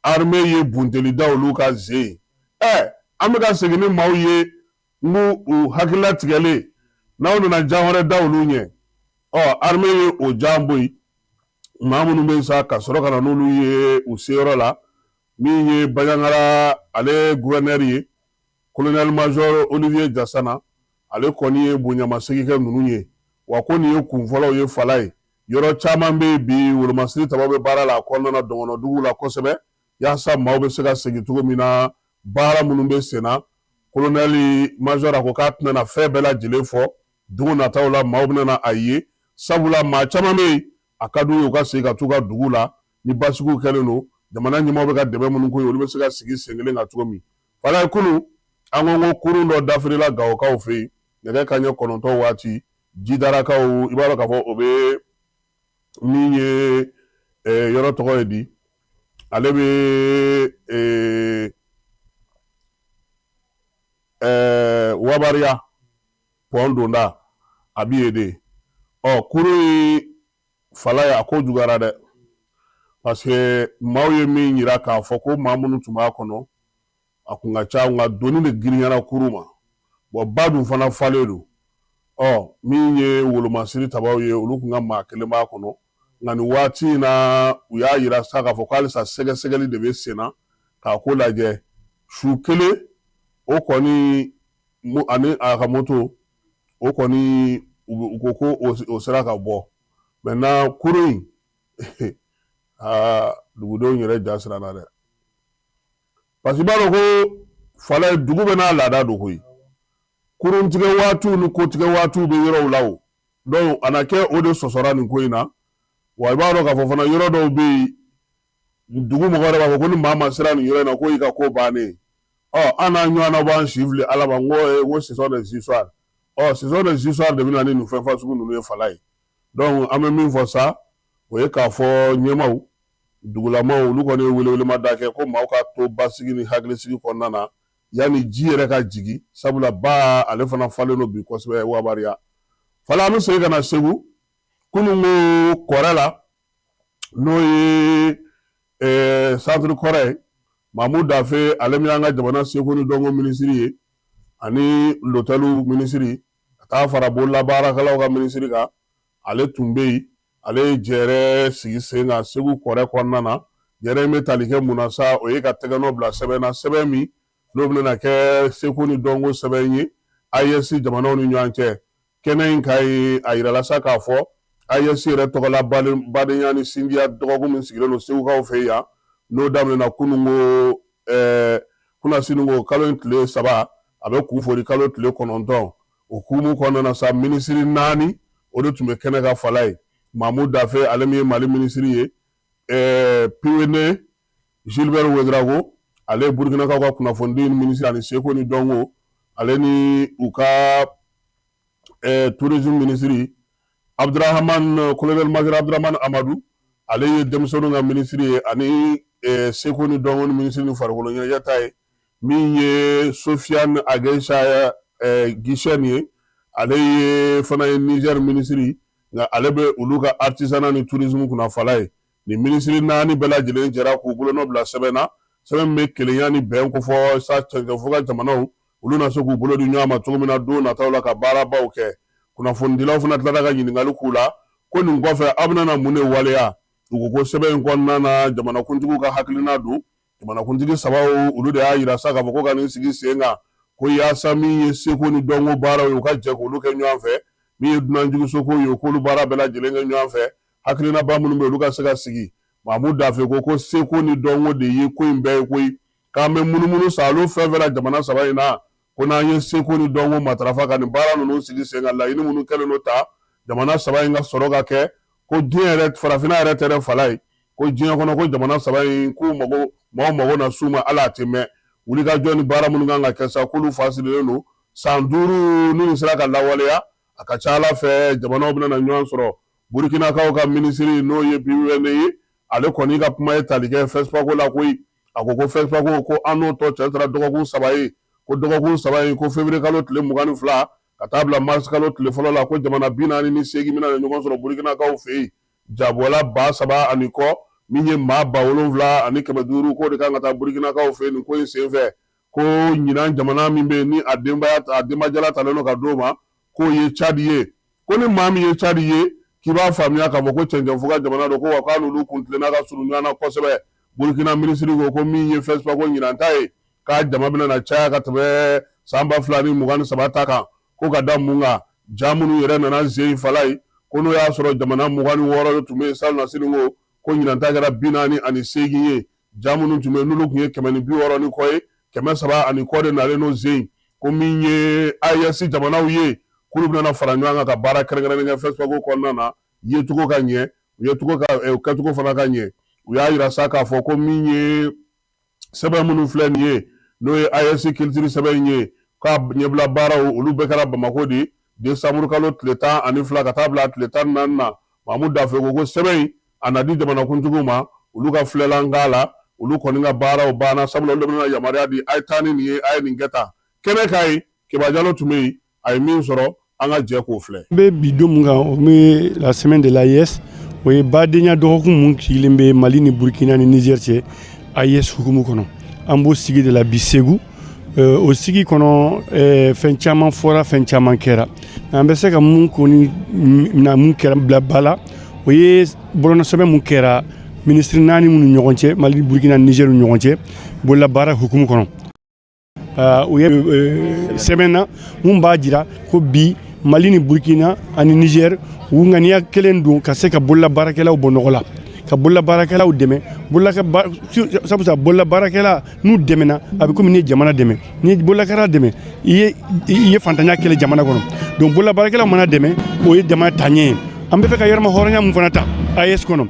Armée ye bunteli da olu kan zen. An bɛ ka segin ni maaw ye n u hakilila tigɛlen, n'aw nana jan wɛrɛ da olu ɲɛ. Ɔ armée ye o jan bɔ yen. Maa minnu bɛ sa ka sɔrɔ ka na n'olu ye u seyɔrɔ la, min ye Baɲangara ale gouverneur ye, colonel major Olivier Jasana, ale kɔni ye bonyamasegin kɛ ninnu ye. Wa ko nin ye kun fɔlɔw ye, Falaye. Yɔrɔ caman bɛ yen bi, wolomasiri tabaw bɛ baara la a kɔnɔna na, dɔgɔnɔduguw la kosɛbɛ, yaasa maaw bɛ se ka segin cogo min na. Baara minnu bɛ sen na, colonel major a ko k'a tɛna na fɛn bɛɛ lajɛlen fɔ. Don nataw la, maaw bɛna na a ye, sabula maa caman bɛ yen, a ka d'u ye u ka segin ka t'u ka dugu la. Ni basigiw kɛlen don, jamana ɲɛmaaw bɛ ka dɛmɛ minnu k'u ye, olu bɛ se ka sigi sen kelen kan cogo min. Falaye, kunun an ko kurun dɔ dafirila Gawokaw fɛ yen nɛgɛ kanɲɛ 9 waati, Jidarakaw. I b'a dɔn k'a fɔ o bɛ min ye, yɔrɔ tɔgɔ ye di, ale bɛ Wabariya pɔn donda, a bɛ yen de. Ɔ kurun in, Falaye, a ko juguyara dɛ, parce que maaw ye min yira k'a fɔ ko maa minnu tun b'a kɔnɔ, a kun ka ca, nka doni de girinyara kurun ma. Bon, ba dun fana falen don. Ɔ min ye wolomasiri tabaw ye, olu kun ka maa kelen b'a kɔnɔ, nka nin waati in na, u y'a yira sa k'a fɔ ko halisa sɛgɛsɛgɛli de bɛ sen na k'a ko lajɛ. Su kelen o kɔni ani a ka moto, o kɔni u ko ko o sera ka bɔ. Maintenant, kurun in, aa, dugudenw yɛrɛ ja siranna dɛ, parce que i b'a dɔn ko, Falaye, dugu bɛɛ n'a laada don koyi. Kuruntigɛ waatiw ni kotigɛ waatiw bɛ yɔrɔw la o. Donc a na kɛ o de sɔsɔra nin ko in na. Wa i b'a dɔn k'a fɔ fana, yɔrɔ dɔw bɛ yen, dugu mɔgɔ yɛrɛ b'a fɔ ko ni maa ma sera nin yɔrɔ in na, ko y'i ka ko bannen. Ɔ an n'a ɲɔgɔnna b'an si fili Ala ma. N ko ce sont des histoires. Ɔ ce sont des histoires de bɛ na ni nin fɛn fasugu ninnu ye, Falaye. Donc an bɛ min fɔ sa, o ye k'a fɔ ɲɛmaaw, dugulamaw, olu kɔni ye welewelemada kɛ ko maaw ka to basigi ni hakilisigi kɔnɔna na yanni ji yɛrɛ ka jigin, sabula ba ale fana falen don bi kosɛbɛ Wabariya. Fala, an bɛ segin ka na Segu. Kunun ko Kɔrɛ la, n'o ye centre Kɔrɛ ye, Mamu Dafe, ale min y'an ka jamana seko ni dɔnko minisiri ye ani lotɛliw minisiri, ka taa fara bololabaarakɛlaw ka minisiri kan, ale tun bɛ yen. Ale ye jɛrɛ sigi sen kan Segu Kɔrɛ kɔnɔna na. Jɛrɛ in bɛ tali kɛ mun na sa? O ye ka tɛgɛnɔ bila sɛbɛn na, sɛbɛn min n'o bɛna kɛ seko ni dɔnko sɛbɛn ye AES jamanaw ni ɲɔgɔn cɛ. Kɛnɛ in kan yen, a yirala sa k'a fɔ AES yɛrɛ tɔgɔla badenya ni sinjiya dɔgɔkun min sigilen don Segukaw fɛ yan, n'o daminɛna kununko, kunasini ko kalo in tile 3, a bɛ kun fori kalo tile 9. O hukumu kɔnɔna na sa, minisiri naani, o de tun bɛ kɛnɛ kan, Falaye. Mamu Dafe, ale min ye Mali minisiri ye, Piwene Gilbert Ouedraogo, ale ye Burukinakaw ka kunnafonidi minisiri ani seko ni dɔnko, ale ni u ka tourisme minisiri Abdurahaman, colonel major Abdurahaman Amadu, ale ye denmisɛnninw ka minisiri ye ani seko ni dɔnko ni minisiri ni farikolo ɲɛnajɛ ta ye. Min ye Sofiane Agesa Gisɛn ye, ale ye fana ye Niger minisiri. Nka ale bɛ olu ka artisanat ni tourisme kunna Falaye. Nin minisiri naani bɛɛ lajɛlen jɛra k'u bolonɔ bila sɛbɛn na, sɛbɛn min bɛ kelenya ni bɛn kofɔ sa cɛncɛnfuga jamanaw, olu na se k'u bolo di ɲɔgɔn ma cogo min na don nataw la ka baarabaw kɛ. Kunnafonidilaw fana tilara ka ɲininkali k'u la ko nin kɔfɛ aw bɛna na mun de waleya? U ko ko sɛbɛn in kɔnɔna na, jamanakuntigiw ka hakilina don. Jamanakuntigi sabaw, olu de y'a yira sa k'a fɔ ko ka nin sigi sen kan ko yaasa min ye seko ni dɔnko baaraw ye, u ka jɛ k'olu kɛ ɲɔgɔn fɛ, min ye dunanjiginso ye, k'olu baara bɛɛ lajɛlen kɛ ɲɔgɔn fɛ, hakilinaba minnu bɛ olu ka se ka sigi. Mamu Dafe ko ko seko ni dɔnko de ye ko in bɛɛ ye koyi, k'an bɛ munumunu saalo fɛn fɛn la jamana saba in na, ko n'an ye seko ni dɔnko matarafa ka nin baara ninnu sigi sen kan, laɲini minnu kɛlen don ta jamana saba in ka sɔrɔ ka kɛ, ko diɲɛ yɛrɛ, farafinna yɛrɛ tɛ dɛ Falaye, ko diɲɛ kɔnɔ, ko jamana saba in k'u mago, maaw mago na s'u ma, ala a tɛ mɛn. Wulikajɔ ni baara minnu kan ka kɛ sa, k'olu fa sirilen don. San 5 ni nin sera ka lawaleya, a ka ca ala fɛ jamanaw bɛna na ɲɔgɔn sɔrɔ. Burukinakaw ka minisiri, n'o ye Biwene ye, ale kɔni ka kuma ye tali kɛ FESPACO la koyi. A ko ko FESPACO, ko an n'o tɔ cɛ taara dɔgɔkun 3 ye, ko dɔgɔkun 3 in, ko février kalo tile 22 ka taa bila mars kalo tile 1 la, ko jamana 48 bɛna ɲɔgɔn sɔrɔ Burukinakaw fɛ yen, jabɔla 3000 ani kɔ, min ye maa 7500, k'o de kan ka taa Burukinakaw fɛ yen nin ko in senfɛ. Ko ɲinan jamana min bɛ yen ni a denbaya a denbajala talen don ka d'o ma, k'o ye Cadi ye. Ko ni maa min ye Cadi ye, k'i b'a faamuya k'a fɔ ko cɛncɛnfuga jamana don, ko wa k'a n'olu kun tilenna ka surun ɲɔgɔn na kosɛbɛ. Burukina minisiri ko ko min ye FESPACO ɲinan ta ye, k'a jama bɛna na caya ka tɛmɛ san 2023 ta kan. Ko ka da mun kan? Ja minnu yɛrɛ nana zen Falaye, ko n'o y'a sɔrɔ jamana 26 de tun bɛ yen salonnasini, ko ko ɲinan ta kɛra 48 ye. Ja minnu tun bɛ yen n'olu tun ye 160 ni kɔ ye, 300 ani kɔ de nalen n'o zen. Ko min ye AES jamanaw ye, k'olu bɛna fara ɲɔgɔn kan ka baara kɛrɛnkɛrɛnnen kɛ FESPACO kɔnɔna na, yecogo ka ɲɛ, u ye cogo ka kɛcogo fana ka ɲɛ. U y'a yira sa k'a fɔ ko min ye sɛbɛn minnu filɛ nin ye, n'o ye AES culture sɛbɛn in ye, k'a ɲɛbila baaraw olu bɛɛ kɛra Bamakɔ de décembre kalo tile 12 ka taa bila tile 14 na. Mamu Dafe ko ko sɛbɛn in a na di jamanakuntigiw ma, olu ka filɛlan k'a la. Olu kɔni ka baaraw banna, sabula olu de bɛna yamaruya di, a ye taa ni nin ye, a ye nin kɛ tan. Kɛnɛ kan yen, Keba Jalo tun bɛ yen, a ye min sɔrɔ, an ka jɛ k'o filɛ. N bɛ bi don min kan, o bɛ la semaine de l'AES, o ye badenya dɔgɔkun mun sigilen bɛ Mali ni Burkina ni Niger cɛ AES hukumu kɔnɔ. An b'o sigi de la bi Segu. O sigi kɔnɔ, fɛn caman fɔra, fɛn caman kɛra. An bɛ se ka mun kɔni na, mun kɛra bila ba la, o ye bolonɔsɛbɛn mun kɛra minisiri naani minnu ɲɔgɔn cɛ, Mali, Burkina, Niger ni ɲɔgɔn cɛ, bololabaara hukumu kɔnɔ. U ye sɛbɛn na mun b'a jira ko bi Mali ni Burkina ani Niger, u ŋaniya kelen don ka se ka bololabaarakɛlaw bɔ nɔgɔ la, ka bololabaarakɛlaw dɛmɛ. Sabu bololabaarakɛla n'u dɛmɛna, a bɛ komi n'i ye jamana dɛmɛ. N'i ye bololakɛla dɛmɛ, i ye fantanya kɛlɛ jamana kɔnɔ. Donc bololabaarakɛlaw mana dɛmɛ, o ye jamana taaɲɛ ye. An bɛ fɛ ka yɛrɛma hɔrɔnya mun fana ta AES kɔnɔ,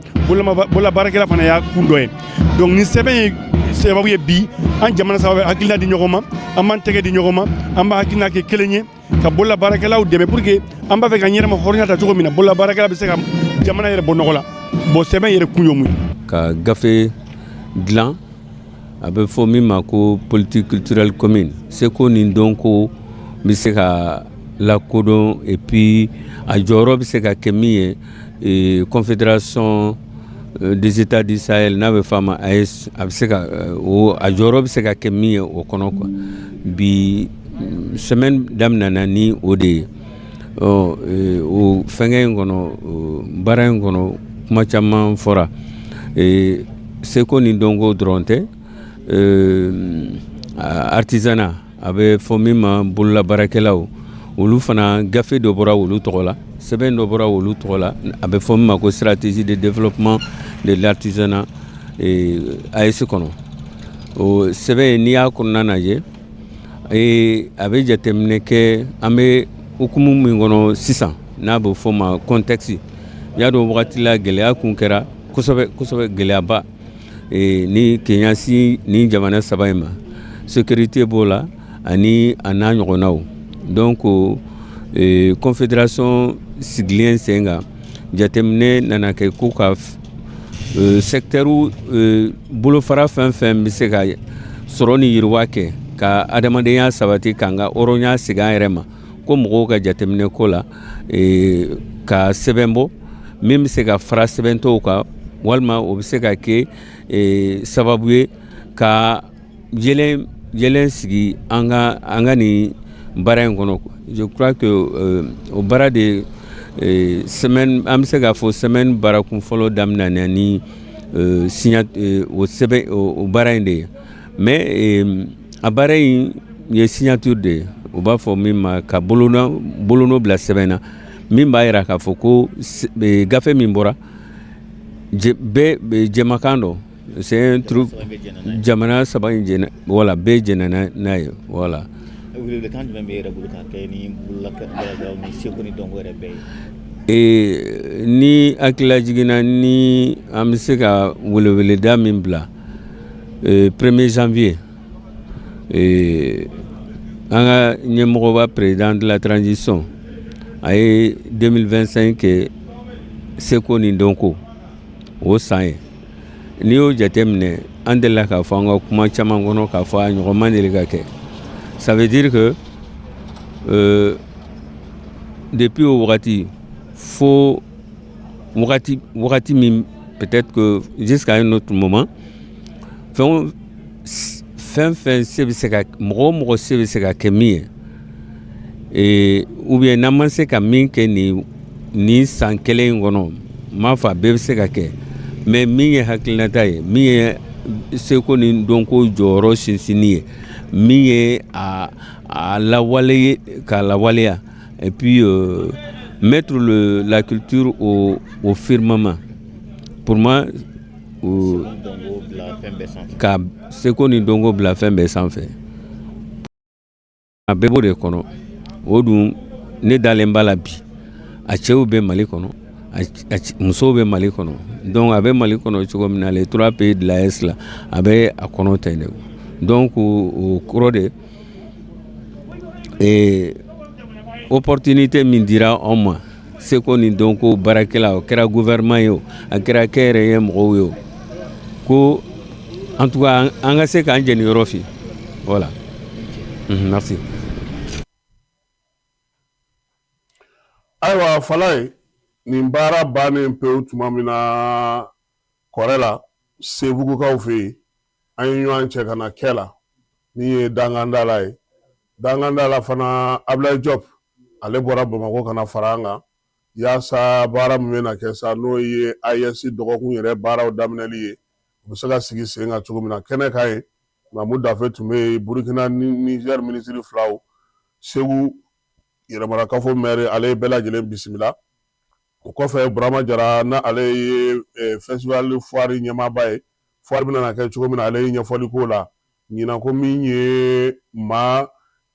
bololabaarakɛla fana y'a kun dɔ ye. Donc nin sɛbɛn ye sababu ye bi an jamana saba bɛ hakilina di ɲɔgɔn ma, an b'an tɛgɛ di ɲɔgɔn ma, an b'a hakilina kɛ kelen ye ka bololabaarakɛlaw dɛmɛ pour que an b'a fɛ ka yɛrɛma hɔrɔnya ta cogo min na, bololabaarakɛla bɛ se ka jamana yɛrɛ bɔ nɔgɔ la. Bon, sɛbɛn yɛrɛ kun ye mun ye? Ka gafe dilan, a bɛ fɔ min ma ko politique culturelle commune, seko ni dɔnko bɛ se ka lakodɔn, et puis a jɔyɔrɔ bɛ se ka kɛ min ye Confédération des États du Sahel, n'a bɛ fɔ a ma AES, a bɛ se ka o a jɔyɔrɔ bɛ se ka kɛ min ye o kɔnɔ quoi. Bi semaine daminɛna ni o de ye. Ɔ o fɛnkɛ in kɔnɔ, baara in kɔnɔ, kuma caman fɔra. Seko ni dɔnko dɔrɔn tɛ, artisanat, a bɛ fɔ min ma bololabaarakɛlaw, olu fana gafe dɔ bɔra olu tɔgɔ la, sɛbɛn dɔ bɔra olu tɔgɔ la, a bɛ fɔ min ma ko stratégie de développement de l'artisanat AES kɔnɔ. O sɛbɛn, n'i y'a kɔnɔna lajɛ, a bɛ jateminɛ kɛ an bɛ hukumu min kɔnɔ sisan, n'a bɛ fɔ ma contexte. I y'a dɔn, wagati la gɛlɛya kun kɛra kosɛbɛ kosɛbɛ, gɛlɛyaba ni kɛɲɛsi ni jamana saba in ma, sécurité b'o la ani a n'a ɲɔgɔnnaw. Donc confédération sigilen sen kan, jateminɛ nana kɛ ko ka secteur bolofara fɛn fɛn bɛ se ka sɔrɔ ni yiriwa kɛ, ka adamadenya sabati, k'an ka hɔrɔnya segin an yɛrɛ ma, k'o ko mɔgɔw ka jateminɛ ko la, ka sɛbɛn bɔ min bɛ se ka fara sɛbɛn tɔw kan, walima o bɛ se ka kɛ sababu ye ka yɛlɛn sigi an ka nin baara in kɔnɔ. Je crois que o baara de semaine, an bɛ se k'a fɔ semaine baarakun fɔlɔ daminɛna ni o sɛbɛn, o baara in de ye. Mais a baara in ye signature de ye, u b'a fɔ min ma ka bolonɔ bila sɛbɛn na, min b'a jira k'a fɔ ko gafe min bɔra bɛɛ jɛmakan dɔ, c'est un truc jamana saba in jɛna, voilà, bɛɛ jɛnna n'a ye, voilà. Welewelekan jumɛn bɛ e yɛrɛ bolo ka kɛ ni bololabaarakɛlaw ni seko ni dɔnko yɛrɛ bɛɛ ye? Ni hakilila jiginna, ni an bɛ se ka weleweleda min bila, 1er janvier, an ka ɲɛmɔgɔba, président de la transition, a ye 2025 kɛ seko ni dɔnko o san ye. N'i y'o jateminɛ, an delila k'a fɔ an ka kuma caman kɔnɔ k'a fɔ a ɲɔgɔn ma deli ka kɛ. Ça veut dire que depuis o wagati fo wagati min, peut-être que jusqu'à un autre moment, fɛn fɛn fɛn se bɛ se ka mɔgɔ o mɔgɔ se bɛ se ka kɛ min ye, ou bien n'an ma se ka min kɛ nin san kelen in kɔnɔ, n m'a fɔ a bɛɛ bɛ se ka kɛ, mais min ye hakilinata ye, min ye seko ni dɔnko jɔyɔrɔ sinsinni ye, min ye a lawale k'a lawaleya, et puis mettre la culture au firmament, pour moi, ka seko ni dɔnko bila fɛn bɛɛ sanfɛ, a bɛɛ b'o de kɔnɔ. O dun, ne dalen b'a la bi, a cɛw bɛ Mali kɔnɔ, a musow bɛ Mali kɔnɔ. Donc a bɛ Mali kɔnɔ cogo min na, les trois pays de l'AES la, a bɛ a kɔnɔ ten de. Donc o kɔrɔ de, opportunité min dira anw ma, seko ni dɔnko baarakɛla, o kɛra gouvernement ye, o a kɛra kɛnyɛrɛye mɔgɔw ye, o ko en tout cas an ka se k'an jɛniyɔrɔ fi. Voilà, merci. Ayiwa Falaye, nin baara bannen pewu tuma min na kɔrɛ la, Sebugukaw fɛ yen, an ye ɲɔgɔn cɛ ka na kɛ la min ye Dangandala ye. Dangandala fana, Abulayi Jɔp, ale bɔra Bamakɔ ka na fara an kan yaasa baara min bɛna kɛ sa, n'o ye AES dɔgɔkun yɛrɛ baaraw daminɛli ye, u bɛ se ka sigi sen kan cogo min na. Kɛnɛ kan yen, Mamu Dafe tun bɛ yen, Burukina ni Nizɛri minisiri filaw, Segu yɛrɛmarakafo mɛri, ale ye bɛɛ lajɛlen bisimila. O kɔfɛ, Burama Jara, n'ale ye festival foire ɲɛmaaba ye, foire bɛna kɛ cogo min na, ale ye ɲɛfɔli k'o la. Ɲinan ko min ye maa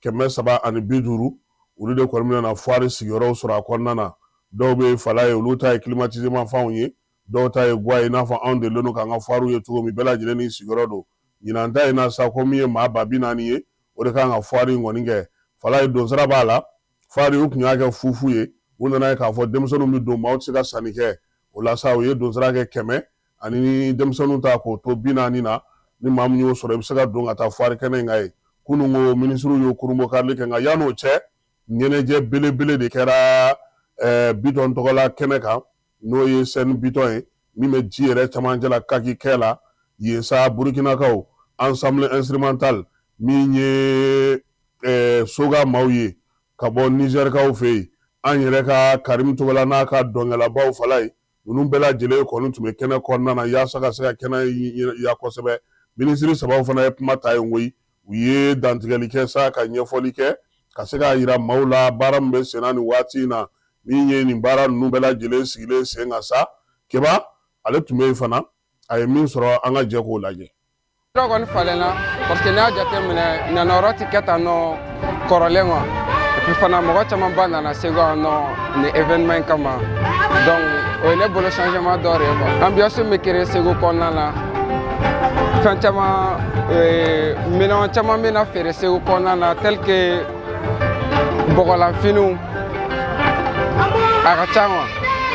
350, olu de kɔni bɛna na foire sigiyɔrɔw sɔrɔ a kɔnɔna na. Dɔw bɛ Falaye, olu ta ye climatisé fanw ye, dɔw ta ye gwa ye, i n'a fɔ anw delilen don k'an ka foirew ye cogo min, bɛɛ lajɛlen ni sigiyɔrɔ don. Ɲinan ta in na sa, ko min ye maa 40 000 ye, o de kan ka foire in kɔni kɛ. Falaye, donsara b'a la. Foire u tun y'a kɛ fufu ye, u nana ye k'a fɔ denmisɛnninw bɛ don, maaw tɛ se ka sanni kɛ. O la sa, u ye donsara kɛ 100 ani denmisɛnninw ta k'o to 40 na. Ni maa min y'o sɔrɔ, i bɛ se ka don ka taa foire kɛnɛ in kan yen. Kunun ko minisiriw y'o kurunbonkarili kɛ, nka yann'o cɛ, ɲɛnajɛ belebele de kɛra Bitɔn tɔgɔla kɛnɛ kan, n'o ye scène Bitɔn ye, min bɛ ji yɛrɛ camancɛ la, kaki kɛ la yen sa. Burukinakaw ensemble instrumental min ye soga maaw ye ka bɔ Nizɛrikaw fɛ yen, an yɛrɛ ka Karimu Togola n'a ka dɔnkɛlabaw Falaye, ninnu bɛɛ lajɛlen kɔni tun bɛ kɛnɛ kɔnɔna na yaasa ka se ka kɛnɛ ya kosɛbɛ. Minisiri sabaw fana ye kuma ta yen koyi. U ye dantigɛli kɛ sa, ka ɲɛfɔli kɛ, ka se k'a yira maaw la baara min bɛ senna nin waati in na, min ye nin baara ninnu bɛɛ lajɛlen sigilen sen kan sa. Keba, ale tun bɛ yen fana, a ye min sɔrɔ, an ka jɛ k'o lajɛ. Yɔrɔ kɔni falenna, parce que n'i y'a jateminɛ, nanayɔrɔ tɛ kɛ tan nɔ kɔrɔlen quoi. Et puis fana, mɔgɔ camanba nana Segu yan nɔ nin événement in kama. Donc o ye ne bolo changement dɔ de ye quoi. Ambiance min bɛ créer Segu kɔnɔna na, fɛn caman, minɛn caman bɛ na feere Segu kɔnɔna na, tel que bɔgɔlanfiniw, a ka ca quoi,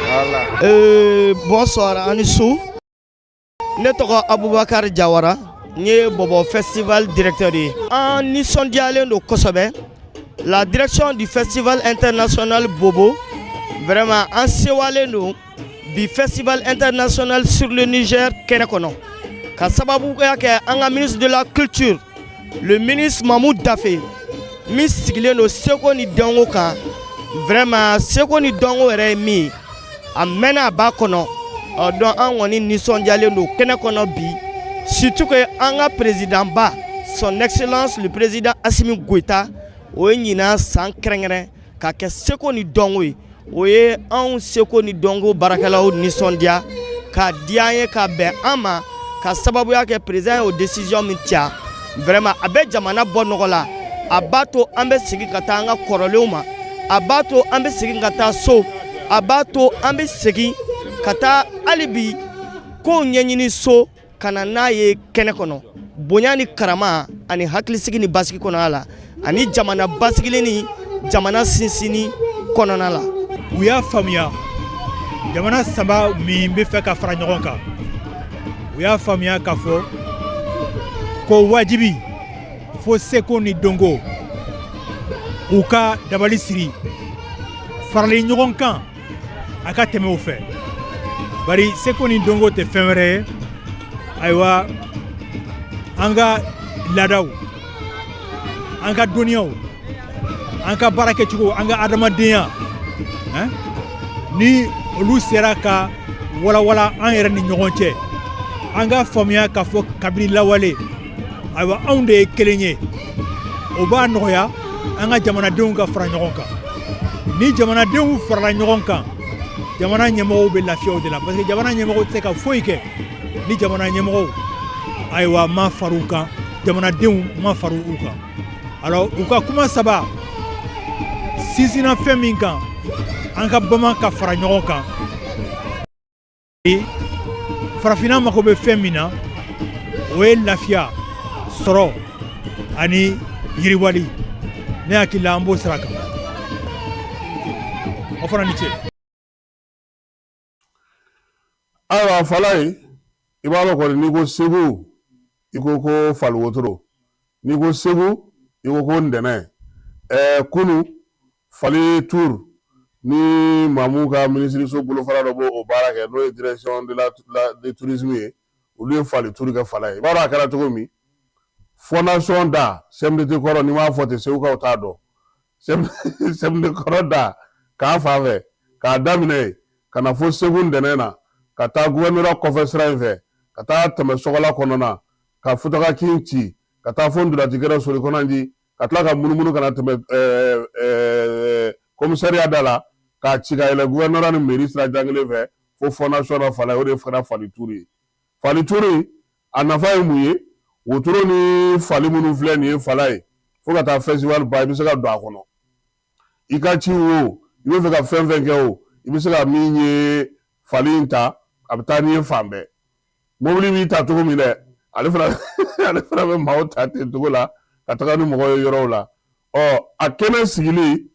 voilà. Bonsoir, ani su. Ne tɔgɔ Abubakar Jawara, n ye Bɔbɔ Festival directeur ye. An nisɔndiyalen don kosɛbɛ. La direction du festival international Bobo, vraiment an sewalen don bi festival international sur le Niger kɛnɛ kɔnɔ ka sababuya kɛ an ka ministre de la culture, le ministre Mahmoud Dafe, min sigilen don seko ni dɔnko kan. Vraiment, seko ni dɔnko yɛrɛ ye min ye, a mɛnna a b'a kɔnɔ. Ɔ donc an kɔni nisɔndiyalen don kɛnɛ kɔnɔ bi, surtout que an ka président ba, son excellence le président Assimi Goïta, o ye ɲinan san kɛrɛnkɛrɛn ka kɛ seko ni dɔnko ye. O ye anw seko ni dɔnko baarakɛlaw nisɔndiya ka diya an ye, ka bɛn an ma, ka sababuya kɛ président y'o décision min ta. Vraiment, a bɛ jamana bɔ nɔgɔ la, a b'a to an bɛ segin ka taa an ka kɔrɔlenw ma, a b'a to an bɛ segin ka taa so, a b'a to an bɛ segin ka taa hali bi kow ɲɛɲini so ka na n'a ye kɛnɛ kɔnɔ, bonya ni karama ani hakilisigi ni basigi kɔnɔna la, ani jamana basigili ni jamana sinsinni kɔnɔna la. U y'a faamuya, jamana saba min bɛ fɛ ka fara ɲɔgɔn kan, u y'a faamuya k'a fɔ ko wajibi fo seko ni dɔnko u ka dabali siri farali ɲɔgɔn kan, a ka tɛmɛ o fɛ, bari seko ni dɔnko tɛ fɛn wɛrɛ ye. Ayiwa, an ka laadaw, an ka dɔnniyaw, an ka baara kɛcogo, an ka adamadenya, ni olu sera ka walawala an yɛrɛ ni ɲɔgɔn cɛ, an ka faamuya k'a fɔ kabini lawale, ayiwa, anw de ye kelen ye, o b'a nɔgɔya an ka jamanadenw ka fara ɲɔgɔn kan. Ni jamanadenw farala ɲɔgɔn kan, jamana ɲɛmɔgɔw bɛ lafiya o de la, parce que jamana ɲɛmɔgɔw tɛ se ka foyi kɛ ni jamana ɲɛmɔgɔw, ayiwa, ma far'u kan, jamanadenw ma far'u kan. Alors, u ka kuma saba sinsinna fɛn min kan, an ka bama ka fara ɲɔgɔn kan. Farafinna mako bɛ fɛn min na, o ye lafiya sɔrɔ ani yiriwali. Ne hakili la, an b'o sira kan. Aw fana ni ce. Ayiwa Falayi, i b'a dɔn kɔni, n'i ko Segu, i ko ko faliwotoro, n'i ko Segu, i ko ko ntɛnɛn. Kunu fali tour ni Mamu ka minisiriso bolofara dɔ b'o baara kɛ, n'o ye direction de la de tourisme ye, olu ye fali tour kɛ Falayi. I b'a dɔn a kɛra cogo min, fondation da CMDT kɔrɔ, n'i m'a fɔ ten, Segukaw t'a dɔn. CMDT kɔrɔ da k'a fan fɛ, k'a daminɛ yen ka na fo Segu ntɛnɛn na, ka taa gouvernorat kɔfɛ sira in fɛ, ka taa tɛmɛ Sɔgɔla kɔnɔna, ka Futaka kin ci, ka taa fo ntolacikɛrɛ Sori Kɔnanji, ka tila ka munumunu ka na tɛmɛ commissariat da la, k'a ci ka yɛlɛ gouvernorat ni mairie sira jan kelen fɛ fo fondation na Falayi. O de kɛra fali tour ye. Fali tour a nafa ye mun ye? Wotoro ni fali minnu filɛ nin ye Falayi, fo ka taa festival ban, i bɛ se ka don a kɔnɔ i ka ci wo, i bɛ fɛ ka fɛn fɛn kɛ o, i bɛ se ka min ye fali in ta, a bɛ taa n'i ye fan bɛɛ. Mobili b'i ta cogo min dɛ, ale fana ale fana bɛ maaw ta ten cogo la ka taga ni mɔgɔ ye yɔrɔw la. Ɔ a kɛnɛ sigili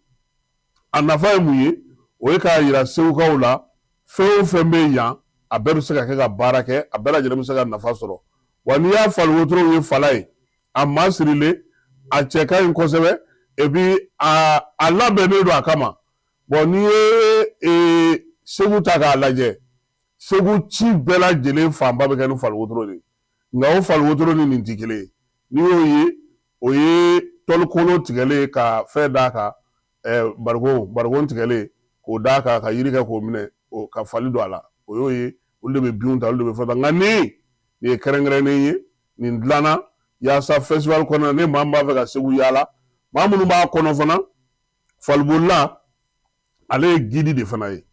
a nafa ye mun ye? O ye k'a yira Segukaw la, fɛn o fɛn bɛ yan, a bɛɛ bɛ se ka kɛ ka baara kɛ, a bɛɛ lajɛlen bɛ se ka nafa sɔrɔ. Wa n'i y'a fali wotorow ye Falayi, a masirilen, a cɛ ka ɲi kosɛbɛ, et puis a labɛnnen don a kama. Bon, n'i ye Segu ta k'a lajɛ, Segu ci bɛɛ lajɛlen fanba bɛ kɛ ni fali wotoro de ye. Nka o fali wotoro ni nin tɛ kelen ye. N'i y'o ye, o ye tɔlikolo tigɛlen ka fɛn d'a kan, barikon barikon tigɛlen k'o d'a kan, ka yiri kɛ k'o minɛ, ka fali don a la, o y'o ye. Olu de bɛ binw ta, olu de bɛ fɛn ta. Nka nin ye kɛrɛnkɛrɛnnen ye, nin dilanna yaasa festival kɔnɔna ni maa min b'a fɛ ka Segu yaala, maa minnu b'a kɔnɔ fana, falibolila ale ye guide de fana ye.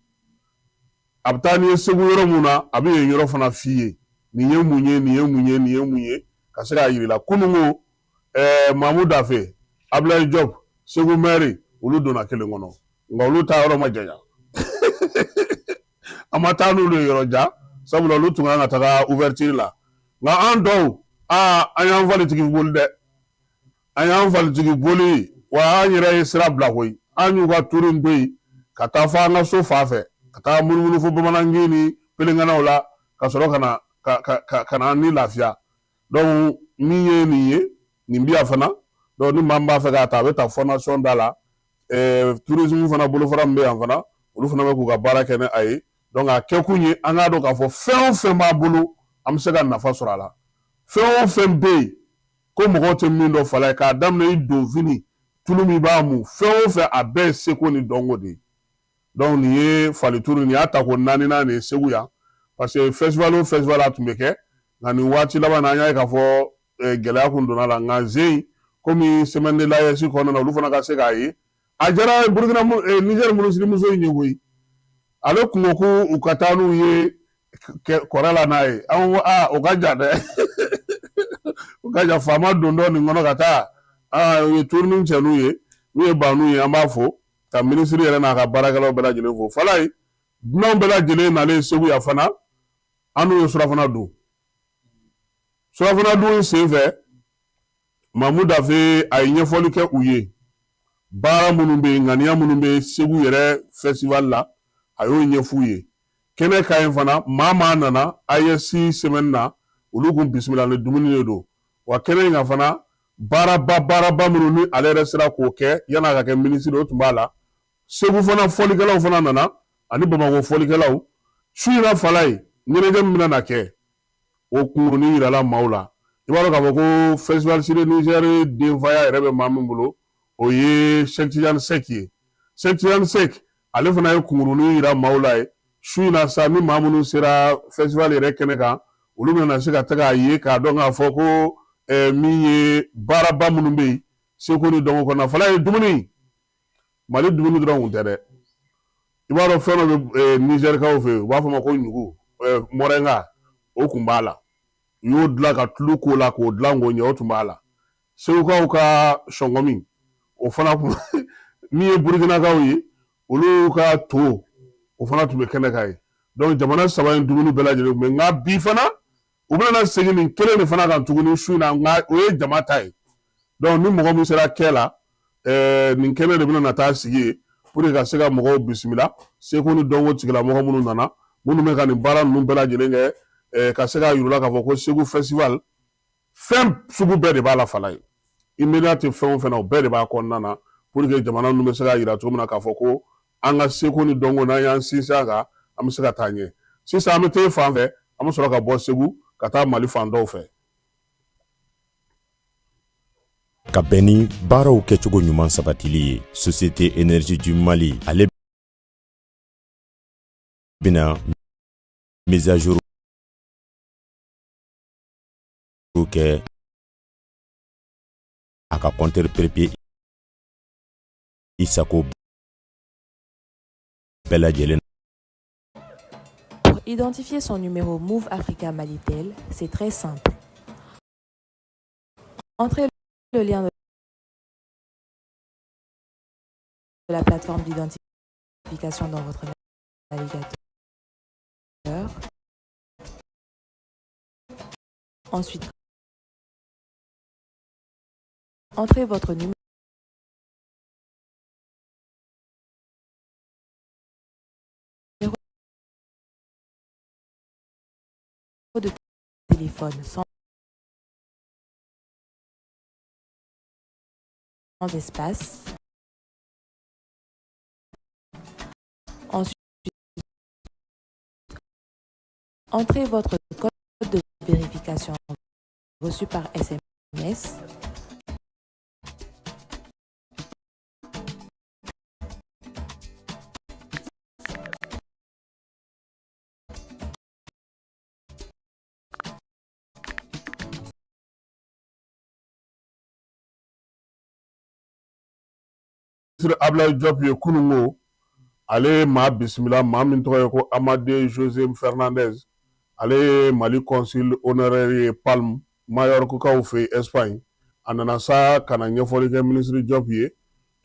A bɛ taa n'i ye Segu yɔrɔ mun na, a bɛ yen yɔrɔ fana f'i ye, nin ye mun ye, nin ye mun ye, nin ye mun ye, ka se k'a yir'i la. Kununko Mamu Dafe, Abulayi Jɔp, Segu mɛri, olu donna kelen kɔnɔ, nka olu taa yɔrɔ ma janya. An ma taa n'olu ye yɔrɔ jan, sabula olu tun kan ka taga ouverture la. Nka an dɔw, aa, an y'an falitigi boli dɛ, an y'an falitigi boli wa an yɛrɛ ye sira bila koyi. An y'u ka tour in to yen ka taa fo an ka so fan fɛ, ka taa munumunu fo bamanankin ni pelenkanaw la, ka sɔrɔ ka na ka na ni lafiya. Donc min ye nin ye, nin bi yan fana. Donc ni maa min b'a fɛ k'a ta, a bɛ ta fondation da la. Tourisme fana bolofara min bɛ yan fana, olu fana bɛ k'u ka baara kɛ ni a ye. Donc a kɛkun ye an k'a dɔn k'a fɔ fɛn o fɛn b'a bolo, an bɛ se ka nafa sɔrɔ a la. Fɛn o fɛn bɛ yen ko mɔgɔw tɛ min dɔn fala ye, k'a daminɛ i donfini, tulu min b'a mun, fɛn o fɛn, a bɛɛ ye seko ni dɔnko de ye. Donc nin ye falituru, nin y'a tako naaninan de ye Segu yan, parce que festival o festival a tun bɛ kɛ, nka nin waati laban na, an y'a ye k'a fɔ gɛlɛya kun donna la. Nka zen komi semaine de l'AES kɔnɔna na, olu fana ka se k'a ye. A diyara Burukina, Niger minisirimuso in ye koyi. Ale kun ko ko u ka taa n'u ye kɔrɛ la n'a ye. An ko aa, o ka jan dɛ, o ka jan. Faama don dɔ nin kɔnɔ ka taa, aa, u ye turunin cɛ n'u ye. N'u ye ban n'u ye, an b'a fo ka minisiri yɛrɛ n'a ka baarakɛlaw bɛɛ lajɛlen fo. Falaye, dunanw bɛɛ lajɛlen nalen Segu yan fana, an n'u ye surafana dun. Surafana dun senfɛ, Mamu Dafe a ye ɲɛfɔli kɛ u ye, baara minnu bɛ yen, ŋaniya minnu bɛ Segu yɛrɛ festival la, a y'o ɲɛf'u ye kɛnɛ kan yen fana. Maa maa nana AES semaine na, olu kun bisimila ni dumuni de don wa. Kɛnɛ in kan fana, baaraba baaraba minnu ni ale yɛrɛ sera k'o kɛ yan'a ka kɛ minisiri, o tun b'a la. Segu fana fɔlikɛlaw fana nana ani Bamakɔ fɔlikɛlaw. Su in na Falaye, ɲɛnajɛ min bɛna na kɛ, o kunkurunin yirala maaw la. I b'a dɔn k'a fɔ ko festival sur le Niger denfaya yɛrɛ bɛ maa min bolo, o ye Cheikh Tidiane Seck ye. Cheikh Tidiane Seck, ale fana ye kunkurunin yira maaw la ye su in na sa. Ni maa minnu sera festival yɛrɛ kɛnɛ kan, olu bɛna se ka taga a ye k'a dɔn k'a fɔ ko min ye baaraba minnu bɛ yen seko ni dɔnko kɔnɔna. Falaye, dumuni, Mali dumuni dɔrɔn kun tɛ dɛ. I b'a dɔn fɛn dɔ bɛ Nizɛrikaw fɛ yen, u b'a fɔ a ma ko ɲugu, mɔrɛnga, o tun b'a la. U y'o dilan ka tulu k'o la k'o dilan k'o ɲɛ, o tun b'a la. Segukaw ka sɔngɔmi, o fana tun, min ye Burukinakaw ye, olu ka to, o fana tun bɛ kɛnɛ kan yen. Donc jamana saba in dumuni bɛɛ lajɛlen tun bɛ. Nka bi fana, u bɛna segin nin kelen de fana kan tuguni su in na, nka o ye jama ta ye. Donc ni mɔgɔ min sera kɛ la, nin kɛnɛ de bɛna na taa sigi yen pour que ka se ka mɔgɔw bisimila, seko ni dɔnko tigilamɔgɔ minnu nana, minnu bɛ ka nin baara ninnu bɛɛ lajɛlen kɛ, ka se k'a yir'u la k'a fɔ ko Segu festival, fɛn sugu bɛɛ de b'a la. Falaye, i miiriya tɛ fɛn o fɛn na, o bɛɛ de b'a kɔnɔna na, pour que jamana ninnu bɛ se k'a yira cogo min na k'a fɔ ko an ka seko ni dɔnko, n'an y'an sinsin a kan, an bɛ se ka taa ɲɛ. Sisan an bɛ taa fan fɛ, an bɛ sɔrɔ ka bɔ Segu ka taa Mali fan dɔw fɛ. Ka bɛn ni baaraw kɛcogo ɲuman sabatili ye, Société Énergie du Mali ale bɛna mise à jour kɛ a ka compteur prépayé i sago bɛɛ lajɛlen. Pour identifier son numéro Moov Africa Malitel, c'est très simple. Entrez le lien de la plateforme d'identification dans votre navigateur. Ensuite, entrez votre numéro de téléphone sans espace. Ensuite, entrez votre code de vérification reçu par SMS. Minisiri Ablaye Diop ye kununko, ale ye maa bisimila, maa min tɔgɔ ye ko Amade Jose Fernandez. Ale ye Mali consul honoraire ye Palme, Majorquekaw fɛ yen, Espagne. A nana sa ka na ɲɛfɔli kɛ minisiri Diop ye.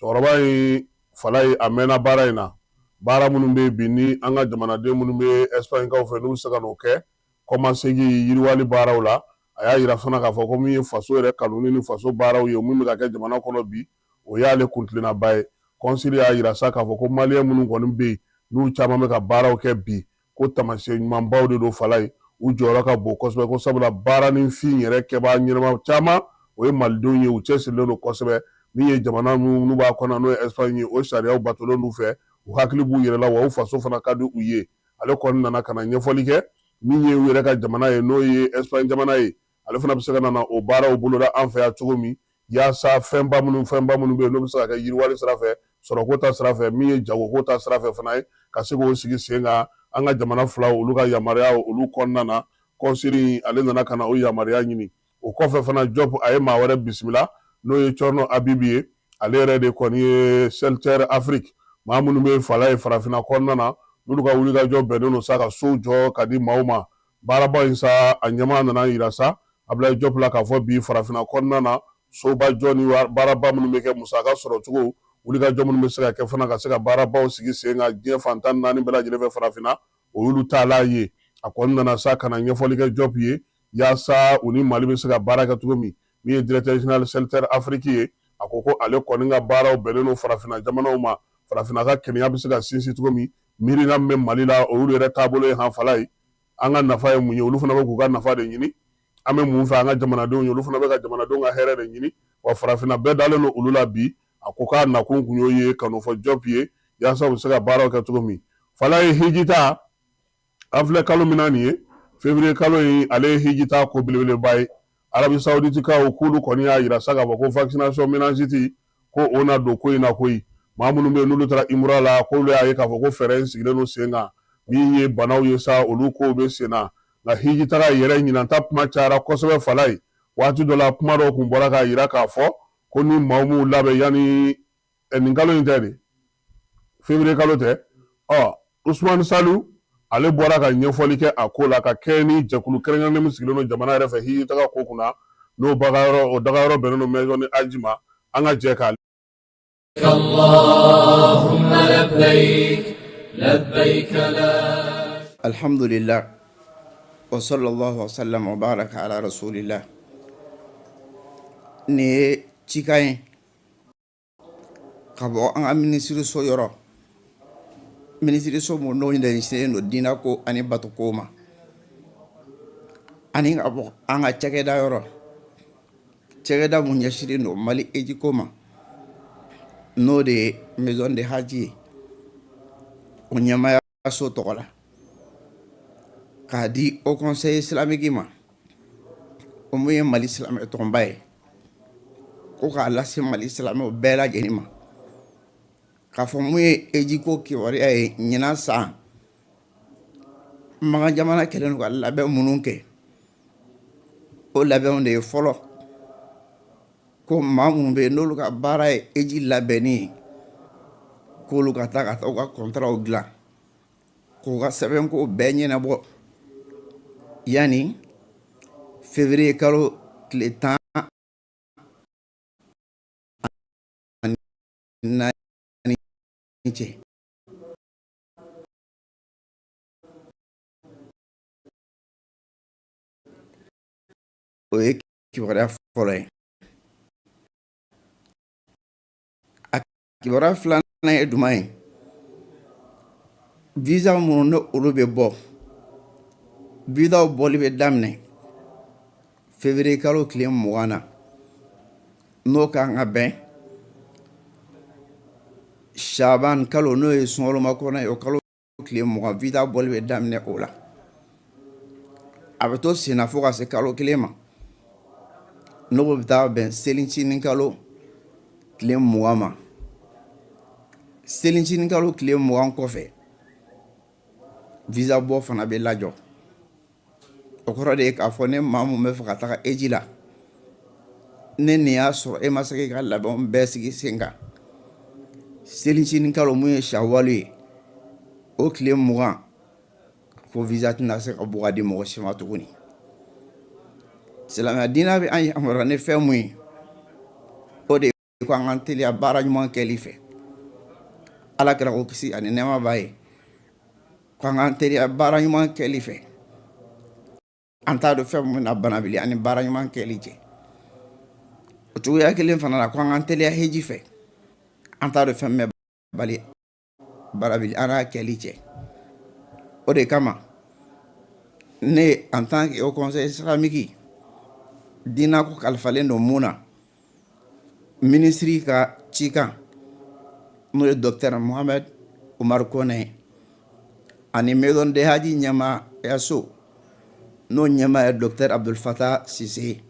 Cɛkɔrɔba in, Falaye, a mɛnna baara in na. Baara minnu bɛ yen bi, ni an ka jamanaden minnu bɛ Espagnekaw fɛ, n'u bɛ se ka n'o kɛ kɔmasegin yiriwali baaraw la. A y'a yira fana k'a fɔ ko min ye faso yɛrɛ kanuni ni faso baaraw ye, min bɛ ka kɛ jamana kɔnɔ bi, o y'ale kuntilennaba ye. Kɔnsili y'a yira sa k'a fɔ ko maliyɛn minnu kɔni bɛ yen, n'u caman bɛ ka baaraw kɛ bi, ko taamasiyɛn ɲumanbaw de don. Falaye, u jɔyɔrɔ ka bon kosɛbɛ, ko sabula baaraninfin yɛrɛ kɛbaa ɲɛnama caman, o ye malidenw ye, u cɛsirilen don kosɛbɛ. Min ye jamana minnu b'a kɔnɔ, n'o ye Espagne ye, o sariyaw batolen d'u fɛ, u hakili b'u yɛrɛ la, wa u faso fana ka di u ye. Ale kɔni nana ka na ɲɛfɔli kɛ min ye u yɛrɛ ka jamana ye, n'o ye Espagne jamana ye. Ale fana bɛ se ka na o baaraw boloda an fɛ yan cogo min, yaasa fɛnba minnu bɛ yen, n'o bɛ se ka kɛ yiriwali sira fɛ, sɔrɔko ta sira fɛ, min ye jagoko ta sira fɛ fana ye, ka se k'o sigi sen kan an ka jamana filaw olu ka yamaruya olu kɔnɔna na. Kɔnsiri ale nana ka na o yamaruya ɲini. O kɔfɛ fana, Jɔp a ye maa wɛrɛ bisimila, n'o ye Cɔrɔnɔ Abibu ye. Ale yɛrɛ de kɔni ye Shelter Afrique, maa minnu bɛ fala ye farafinna kɔnɔna na, n'olu ka wulikajɔ bɛnnen don sa ka sow jɔ ka di maaw ma. Baaraba in sa, a ɲɛmaa nana yira sa Abulayi Jɔp la k'a fɔ bi farafinna kɔnɔna na, soba jɔ ni baaraba minnu bɛ kɛ, musaka sɔrɔcogo, wulikajɔ minnu bɛ se ka kɛ fana ka se ka baarabaw sigi sen kan diɲɛ fan 14 bɛɛ lajɛlen fɛ farafinna, o y'olu taalan ye. A kɔni nana sa ka na ɲɛfɔli kɛ Jɔp ye yaasa u ni Mali bɛ se ka baara kɛ cogo min. Min ye directeur général Shelter Afrique ye, a ko ko ale kɔni ka baaraw bɛnnen don farafinna jamanaw ma, farafinna ka kelenya bɛ se ka sinsin cogo min. Miirina min bɛ Mali la, o y'olu yɛrɛ taabolo ye hanfala ye. An ka nafa ye mun ye? Olu fana bɛ k'u ka nafa de ɲini. An bɛ mun fɛ an ka jamanadenw ye? Olu fana bɛ ka jamanadenw ka hɛrɛ de ɲini, wa farafinna bɛɛ dalen don olu la bi. A ko k'a nakun kun y'o ye, ka n'o fɔ Jɔp ye yaasa u bɛ se ka baaraw kɛ cogo min. Fala ye hijita, an filɛ kalo min na nin ye, février kalo in, ale ye hijita ko belebeleba ye. Arabie Saoudite kaw k'olu kɔni y'a yira sa k'a fɔ ko vaccination méningite ko o na don ko in na koyi. Maa minnu bɛ yen n'olu taara imura la, k'olu y'a ye k'a fɔ ko fɛɛrɛ in sigilen don sen kan. Min ye banaw ye sa, olu kow bɛ sen na. Nka hijitaga yɛrɛ ɲinanta kuma cayara kosɛbɛ. Fala ye waati dɔ la, kuma dɔw kun bɔra k'a yira k'a fɔ ko ni maaw m'u labɛn yanni nin kalo in tɛ de, février kalo tɛ. Ɔ Usumani Salu, ale bɔra ka ɲɛfɔli kɛ a ko la ka kɛɲɛ ni jɛkulu kɛrɛnkɛrɛnnen min sigilen don jamana yɛrɛ fɛ hijitaga ko kunna, n'o bagayɔrɔ o dagayɔrɔ bɛnnen don maison de Hadj ma. An ka jɛ k'a Alhamdulillah wa sallallahu wa sallam wa baraka ala rasulillah. Nin ye cikan ye ka bɔ an ka minisiriso yɔrɔ, minisiriso mun n'o ɲɛsinnen don diinɛ ko ani bato ko ma, ani ka bɔ an ka cakɛda yɔrɔ, cakɛda mun ɲɛsinnen don Mali hiji ko ma, n'o de ye maison de hajj ye, o ɲɛmaayaso tɔgɔ la, k'a di Haut Conseil islamique ma, o mun ye Mali silamɛ tɔnba ye, ko k'a lase Mali silamɛw bɛɛ lajɛlen ma k'a fɔ mun ye hiji ko kibaruya ye. Ɲinan san, Makan jamana kɛlen don ka labɛn minnu kɛ, o labɛnw de ye: fɔlɔ, ko maa minnu bɛ yen n'olu ka baara ye hiji labɛnni ye, k'olu ka taa ka taa u ka kɔntaraw dilan, k'u ka sɛbɛnko bɛɛ ɲɛnabɔ yanni février kalo tile 14 cɛ. O ye kibaruya fɔlɔ ye. A kibaruya filanan ye jumɛn ye? Visa minnu ni olu bɛ bɔ, visaw bɔli bɛ daminɛ février kalo tile 20 na, n'o kan ka bɛn shaban kalo, n'o ye sunkalomakɔnɔ ye, o kalo tile 20, visa bɔli bɛ daminɛ o la. A bɛ to senna fo ka se kalo kelen ma, n'o bɛ taa bɛn selincinin kalo tile 20 ma. Selincinin kalo tile 20 kɔfɛ, visa bɔ fana bɛ lajɔ. O kɔrɔ de ye k'a fɔ ne maa mun bɛ fɛ ka taga hiji la, ne nin y'a sɔrɔ e ma se k'i ka labɛnw bɛɛ sigi sen kan selincinin kalo mun ye shawalu ye, o tile 20, ko visa tɛna se ka bɔ ka di mɔgɔ si ma tuguni. Silamɛya diinɛ bɛ an yamaruya ni fɛn mun ye, o de ye ko an k'an teliya baara ɲuman kɛli fɛ. Ala kira ko, kisi ani nɛɛma b'a ye, ko an k'an teliya baara ɲuman kɛli fɛ, an t'a dɔn fɛn min na banabili ani baara ɲuman kɛli cɛ. O cogoya kelen fana la, ko an k'an teliya hiji fɛ, an t'a dɔn fɛn min bɛ bali barabili an n'a kɛli cɛ. O de kama, ne en tant que Haut Conseil islamique diinako kalifalen don mun na, minisiri ka cikan n'o ye docteur Mohamed Oumar Kone ye, ani maison de haji ɲɛmaayaso n'o ɲɛmaa ye docteur Abdul Fatah Sise ye,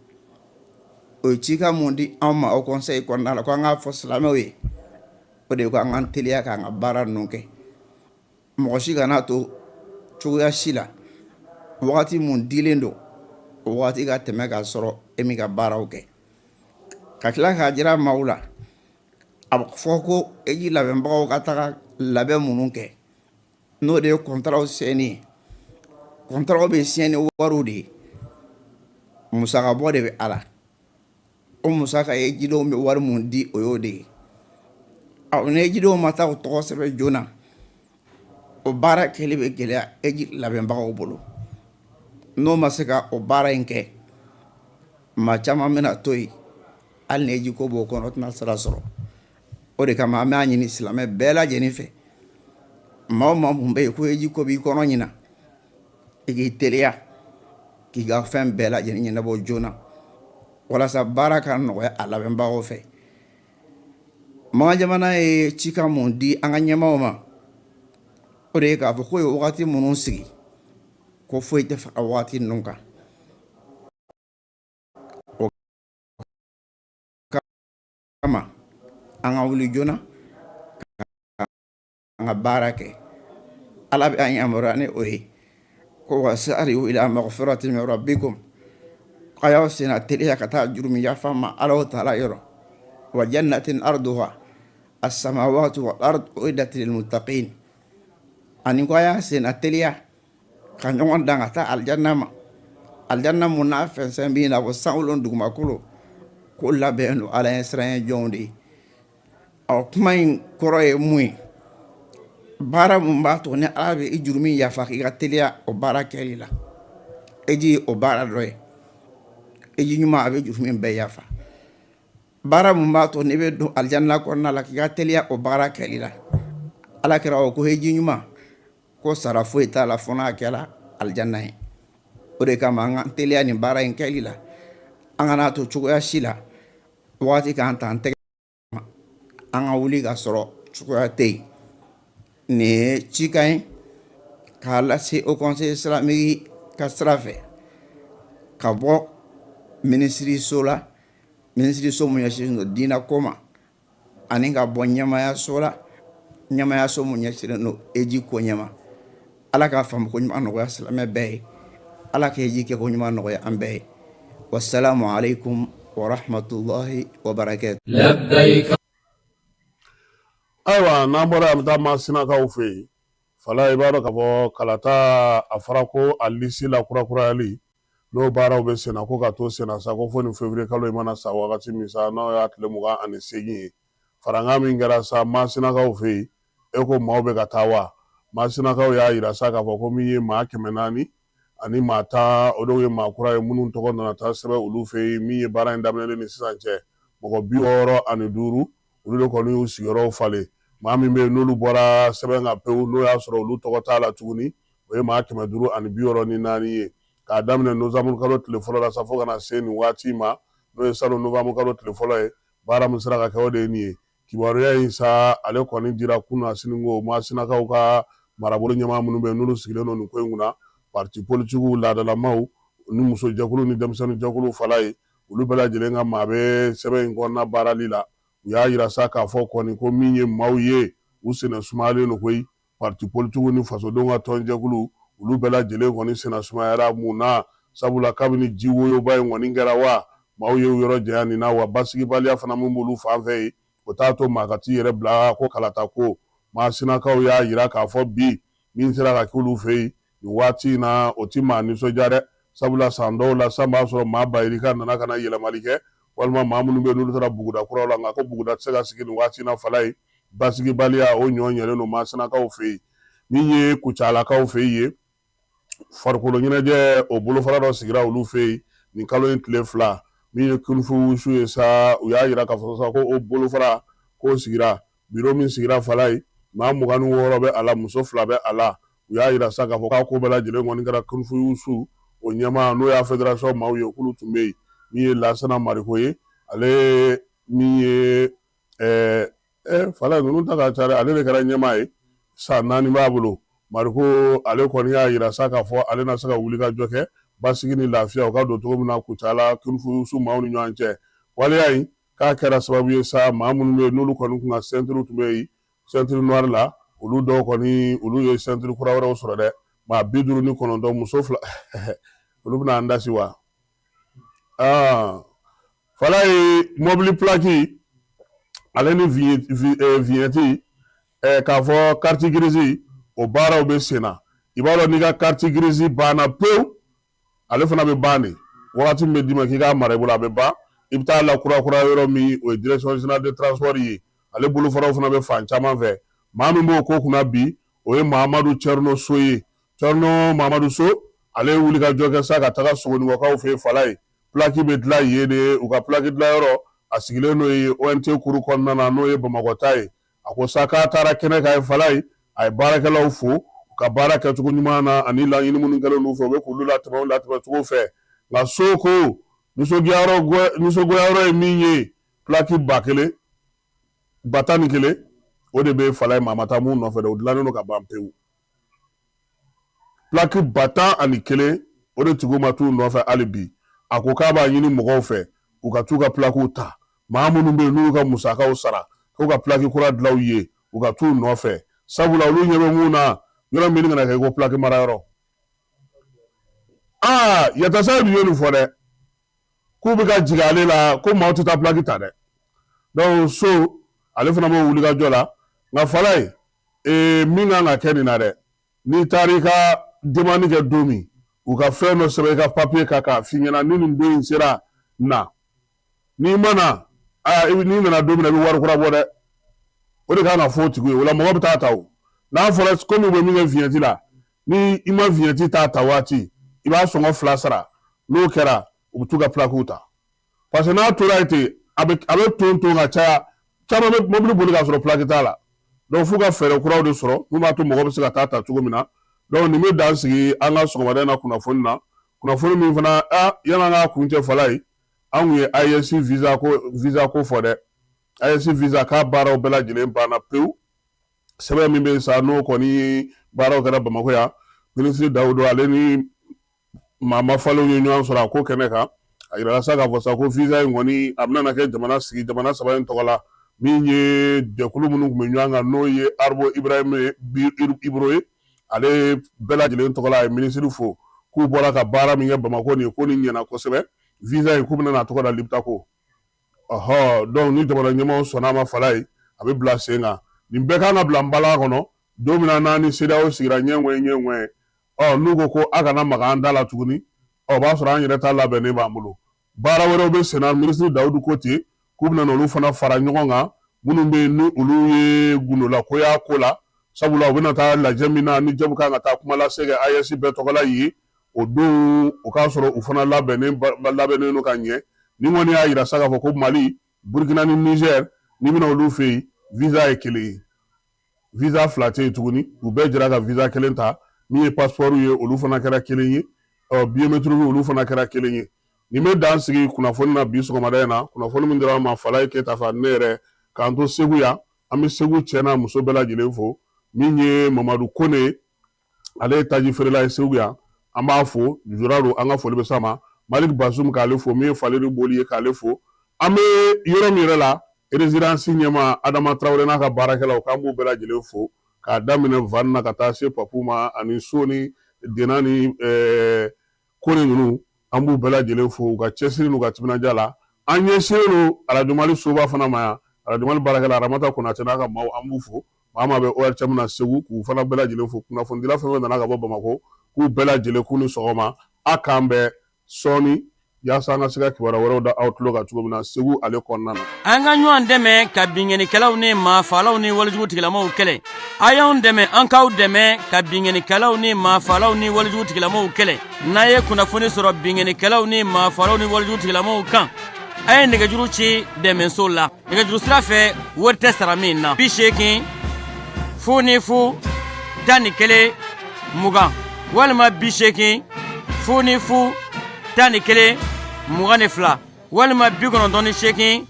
o ye cikan mun di anw ma haut conseil kɔnɔna la ko an k'a fɔ silamɛw ye, o de ye ko an k'an teliya k'an ka baara ninnu kɛ. Mɔgɔ si kan'a to cogoya si la wagati mun dilen don, o wagati ka tɛmɛ k'a sɔrɔ e m'i ka baaraw kɛ. Ka tila k'a jira maaw la, a bɛ fɔ ko eji labɛnbagaw ka taga labɛn minnu kɛ, n'o de ye kɔntaraw siyɛnni ye. Kɔntaraw bɛ siyɛn ni wariw de ye, musakabɔ de bɛ a la. O musaka ye ejidenw bɛ wari mun di, o y'o de ye. Ni ejidenw ma taa u tɔgɔ sɛbɛn joona, o baara kɛli bɛ gɛlɛya eji labɛnbagaw bolo. N'o ma se ka o baara in kɛ, maa caman bɛna to yen, hali ni eji ko b'o kɔnɔ, o tɛna sira sɔrɔ. O de kama an b'a ɲini silamɛ bɛɛ lajɛlen fɛ, maa o maa mun bɛ yen ko eji ko b'i kɔnɔ ɲina, i k'i teliya k'i ka fɛn bɛɛ lajɛlen ɲɛnabɔ joona walasa baara ka nɔgɔya a labɛnbagaw fɛ. Makan jamana ye cikan mun di an ka ɲɛmaaw ma, o de ye k'a fɔ k'o ye wagati minnu sigi, ko foyi tɛ fara wagati ninnu kan. O kama an ka wuli joona an ka baara kɛ. Ala bɛ an yamaruya ni o ye ko wasari'u ila maghfiratin min rabbikum, k'a y'aw senna teliya ka taa jurumi yafa ma Alahu taala yɔrɔ, wa jannatin arduha as-samawatu wal ard uiddat lil muttaqin, ani ko a y'a senna teliya ka ɲɔgɔn dan ka taa alijanna ma, alijanna mun n'a fɛnsɛn b'i n'a fɔ sankolo dugumakolo, ko labɛn don Ala ɲɛsiranɲɛ jɔnw de ye. Ɔ, kuma in kɔrɔ ye mun ye? Baara mun b'a to ni Ala bɛ i jurumi yafa, k'i ka teliya o baara kɛli la, eji ye o baara dɔ ye. Eji ɲuman, a bɛ jurumi bɛɛ yafa. Baara mun b'a to n'i bɛ don alijanna kɔnɔna la, k'i ka teliya o baara kɛli la, Ala kira o ko eji ɲuman ko sara foyi t'a la fo n'a kɛra alijanna ye. O de kama an ka teliya nin baara in kɛli la, an kan'a to cogoya si la wagati k'an ta an tɛgɛ ma, an ka wuli ka sɔrɔ cogoya tɛ yen. Nin ye cikan ye k'a lase haut conseil islamique ka sira fɛ ka bɔ minisiriso la, minisiriso mun ɲɛsinnen don diinɛ ko ma, ani ka bɔ ɲɛmaayaso la, ɲɛmaayaso mun ɲɛsinnen don eji ko ɲɛma. Ala k'a faamu ko ɲuman nɔgɔya silamɛ bɛɛ ye, Ala ka eji kɛ ko ɲuman nɔgɔya an bɛɛ ye. Wasalamu alaikum warahmatullahi wabarakatuh. Labbaik. Ayiwa, n'an bɔra yan, an bɛ taa Masinakaw fɛ yen. Fala, i b'a dɔn k'a fɔ kalata, a fɔra ko a lisi la kurakurayali, n'o baaraw bɛ senna, ko ka to senna sa, ko fo ni février kalo in mana sa wagati min sa, n'o y'a tile 28 ye. Farankan min kɛra sa Masinakaw fɛ yen, e ko maaw bɛ ka taa wa? Masinakaw y'a yira sa k'a fɔ ko min ye maa 410, o dɔw ye maa kura ye minnu tɔgɔ nana taa sɛbɛn olu fɛ yen. Min ye baara in daminɛlen ni sisan cɛ, mɔgɔ 65, olu de kɔni y'u sigiyɔrɔw falen. Maa min bɛ yen n'olu bɔra sɛbɛn kan pewu, n'o y'a sɔrɔ olu tɔgɔ t'a la tuguni, o ye maa 564 ye. K'a daminɛ nowanburu kalo tile fɔlɔ la sa fo ka na se nin waati ma, n'o ye salon nowanburu kalo tile fɔlɔ ye, baara min sera ka kɛ, o de ye nin ye. Kibaruya in sa, ale kɔni dira kunasini ko Masinakaw ka marabolo ɲɛmaa minnu bɛ yen n'olu sigilen don nin ko in kunna, parti politikiw, laadalamaw ni musojɛkulu ni denmisɛnninjɛkulu fala ye, olu bɛɛ lajɛlen ka maa bɛ sɛbɛn in kɔnɔna baarali la. U y'a yira sa k'a fɔ kɔni ko min ye maaw ye, u senna sumayalen don koyi. Parti politikiw ni fasodenw ka tɔnjɛkulu, olu bɛɛ lajɛlen kɔni senna sumayara. Mun na? Sabula kabini ji woyoba in kɔni kɛra wa, maaw ye yɔrɔ janya nin na wa, basigibaliya fana min b'olu fan fɛ yen, o t'a to maa ka t'i yɛrɛ bila ko kalata ko. Masinakaw y'a yira k'a fɔ bi min sera ka k'olu fɛ yen nin waati in na, o ti maa nisɔndiya dɛ, sabula san dɔw la san b'a sɔrɔ maa bayirika nana ka na yɛlɛmali kɛ, walima maa minnu bɛ yen n'olu taara buguda kuraw la. Nka ko buguda tɛ se ka sigi nin waati in na fala ye, basigibaliya o ɲɔ ɲɛlen don Masinakaw fɛ yen. Min ye Kucalakaw fɛ yen, farikolo ɲɛnajɛ o bolofara dɔ sigira olu fɛ yen nin kalo in tile 2. Min ye kung fu wushu ye sa, u y'a yira k'a fɔ sa ko o bolofara k'o sigira, biro min sigira fala ye, maa 26 bɛ a la, muso 2 bɛ a la. U y'a yira sa k'a fɔ k'a ko bɛɛ lajɛlen kɔni kɛra kung fu wushu o ɲɛmaa, n'o y'a fédération maaw ye, k'olu tun bɛ yen. Min ye Lasana Mariko ye, ale min ye ɛɛ Falaye ninnu ta ka ca dɛ, ale de kɛra ɲɛmaa ye, san 4 b'a bolo. Mariko ale kɔni y'a yira sa k'a fɔ ale na se ka wulikajɔ kɛ basigi ni lafiya o ka don cogo min na Kucala Kunufusu maaw ni ɲɔgɔn cɛ. Waleya in k'a kɛra sababu ye sa, maa minnu bɛ yen n'olu kɔni tun ka ceinture tun bɛ yen, ceinture noire la, olu dɔw kɔni olu ye ceinture kura wɛrɛw sɔrɔ dɛ. Maa 59, muso 2, olu bɛna an dasi wa? Aa Falaye, mɔbili pilaki ale ni vignette, k'a fɔ carte grise, o baaraw bɛ sen na. I b'a dɔn n'i ka carte grise banna pewu, ale fana bɛ ban de. Wagati min bɛ d'i ma k'i k'a mara i bolo, a bɛ ban. I bɛ taa la kura yɔrɔ min, o ye direction générale de transport ye. Ale bolofaraw fana bɛ fan caman fɛ. Maa min b'o ko kunna bi, o ye Mahamadu Cɛrino So ye. Cɛrino Mahamadu So, ale ye wulikajɔ kɛ sa ka taga Sogonikɔkaw fɛ yen. Falaye, pilaki bɛ dilan yen de. U ka pilaki dilanyɔrɔ a sigilen n'o ye ONT kuru kɔnɔna na, n'o ye Bamakɔ ta ye. A ko sa k'a taara kɛnɛ kan ye. Falaye, a ye baarakɛlaw fo u ka baara kɛcogo ɲuman na, ani laɲini minnu kɛlen n'u fɛ, u bɛ k'olu latɛmɛ o latɛmɛ cogo fɛ. Nka So ko nisɔngoyayɔrɔ ye min ye, pilaki 1000, 11,000, o de bɛ Falaye, maa ma taa mun nɔfɛ dɛ, o dilannen don ka ban pewu. Pilaki 11,000, o de tigiw ma t'u nɔfɛ hali bi. A ko k'a b'a ɲini mɔgɔw fɛ u ka t'u ka pilakiw ta. Maa minnu bɛ yen n'u y'u ka musakaw sara k'u ka pilaki kura dilan u ye, u ka t'u nɔfɛ, sabula olu ɲɛ bɛ mun na, yɔrɔ min kana kɛ ko pilaki marayɔrɔ. Aa Yatasa ye nin fɔ dɛ, k'u bɛ ka jigin ale la ko maaw tɛ taa pilaki ta dɛ. Donc So ale fana b'o wulikajɔ la. Nka Falaye, ee min kan ka kɛ nin na dɛ, n'i taara i ka demande kɛ don min, u ka fɛn dɔ sɛbɛn i ka papiye kan k'a f'i ɲɛna ni nin don in sera na, n'i ma na, aa n'i nana don min na, i bɛ wari kura bɔ dɛ. O de kan ka fɔ o tigi ye. O la mɔgɔ bɛ taa ta. O n'a fɔra komi u bɛ min kɛ vignette la, ni i ma vignette ta waati, i b'a sɔngɔ 2 sara. N'o kɛra, u bɛ t'u ka plaquew ta, parce que n'a tora yen ten, a bɛ ton ton ka caya, caman bɛ mobili boli k'a sɔrɔ plaque t'a la. Donc f'u ka fɛɛrɛ kuraw de sɔrɔ mun b'a to mɔgɔ bɛ se ka taa ta cogo min na. Donc nin bɛ dan sigi an ka sɔgɔmada in na kunnafoni na. Kunnafoni min fana, aa yan'an k'a kuncɛ, Falaye, an kun ye AES visa ko fɔ dɛ. AES visa k'a baaraw bɛɛ lajɛlen banna pewu. Sɛbɛn min bɛ yen sa, n'o kɔni baaraw kɛra Bamakɔ yan, minisiri Dawudu ale ni maa mafalenw ye ɲɔgɔn sɔrɔ a ko kɛnɛ kan. A yirala sa k'a fɔ sa ko visa in kɔni a bɛna kɛ jamana sigi jamana 3 in tɔgɔ la. Min ye jɛkulu minnu tun bɛ ɲɔgɔn kan, n'o ye Arbo Ibrahim Ibro ye, ale bɛɛ lajɛlen tɔgɔ la, a ye minisiri fo k'u bɔra ka baara min kɛ Bamakɔ nin ye, ko nin ɲɛna kosɛbɛ. Visa in k'u bɛna n'a tɔgɔ da Liptako. Ɔhɔ, donc ni jamana ɲɛmaaw sɔnna a ma, Falaye, a bɛ bila sen kan. Nin bɛɛ kan ka bila nbalan kɔnɔ don min na n'an ni CEDEAO sigira ɲɛŋɛ ɲɛŋɛ. Ɔ n'u ko ko a kana maga an da la tuguni, ɔ b'a sɔrɔ an yɛrɛ ta labɛnnen b'an bolo. Baara wɛrɛw bɛ senna, minisiri Dawudu ko ten k'u bɛna olu fana fara ɲɔgɔn kan, minnu bɛ yen ni olu ye gundolakoya ko la, sabula u bɛna taa lajɛ min na ni jɛbu kan ka taa kuma lase kɛ AES bɛɛ tɔgɔ la yen o don, o k'a sɔrɔ u fana labɛnnen don ka ɲɛ. Nin kɔni y'a yira sa k'a fɔ ko Mali, Burukina ni Nizɛri, n'i bɛna olu fɛ yen, visa ye kelen ye, visa 2 tɛ yen tuguni. U bɛɛ jɛra ka visa kelen ta. Min ye passeport ye, olu fana kɛra kelen ye. Ɔ biométrique, olu fana kɛra kelen ye. Nin bɛ dan sigi kunnafoni na bi sɔgɔmada in na. Kunnafoni min dira an ma Falaye Keyita fɛ, ne yɛrɛ k'an to Segu yan, an bɛ Segu cɛ n'a muso bɛɛ lajɛlen fo. Min ye Mamadu Kone ye, ale ye taji feerela ye Segu yan, an b'a fo jura don, an ka foli bɛ s'a ma. Malik Basum k'ale fo, min ye Faliru Boli ye k'ale fo. An bɛ yɔrɔ min yɛrɛ la, résidence ɲɛmaa Adama Tarawele n'a ka baarakɛlaw, k'an b'u bɛɛ lajɛlen fo, k'a daminɛ Van na ka taa se Papu ma, ani So ni Dena ni Kone ninnu, an b'u bɛɛ lajɛlen fo u ka cɛsiri n'u ka timinandiya la. An ɲɛsinnen don Arajo Mali soba fana ma yan, Arajo Mali baarakɛla Aramata Konate n'a ka maaw, an b'u fo. Maa maa bɛ ORTM na Segu, k'u fana bɛɛ lajɛlen fo. Kunnafonidila fɛn fɛn nana ka bɔ Bamakɔ, k'u bɛɛ lajɛlen k'u ni sɔgɔma. A k'an bɛn sɔɔni yaasa an ka se ka kibaruya wɛrɛw da aw tulo kan cogo min na Segu ale kɔnɔna na. An ka ɲɔgɔn dɛmɛ ka binkannikɛlaw ni maafalaw ni walejugu tigilamaw kɛlɛ. A y'anw dɛmɛ, an k'aw dɛmɛ ka binkannikɛlaw ni maafalaw ni walejugu tigilamaw kɛlɛ. N'a ye kunnafoni sɔrɔ binkannikɛlaw ni maafalaw ni walejugu tigilamaw kan, a ye nɛgɛjuru ci dɛmɛso la. Nɛgɛjuru sira fɛ, wari tɛ sara min na, 80 0 0 11 20 walima 80 0 0 11. 22 walima 98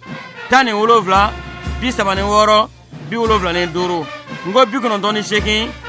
17 36 75 n ko 98.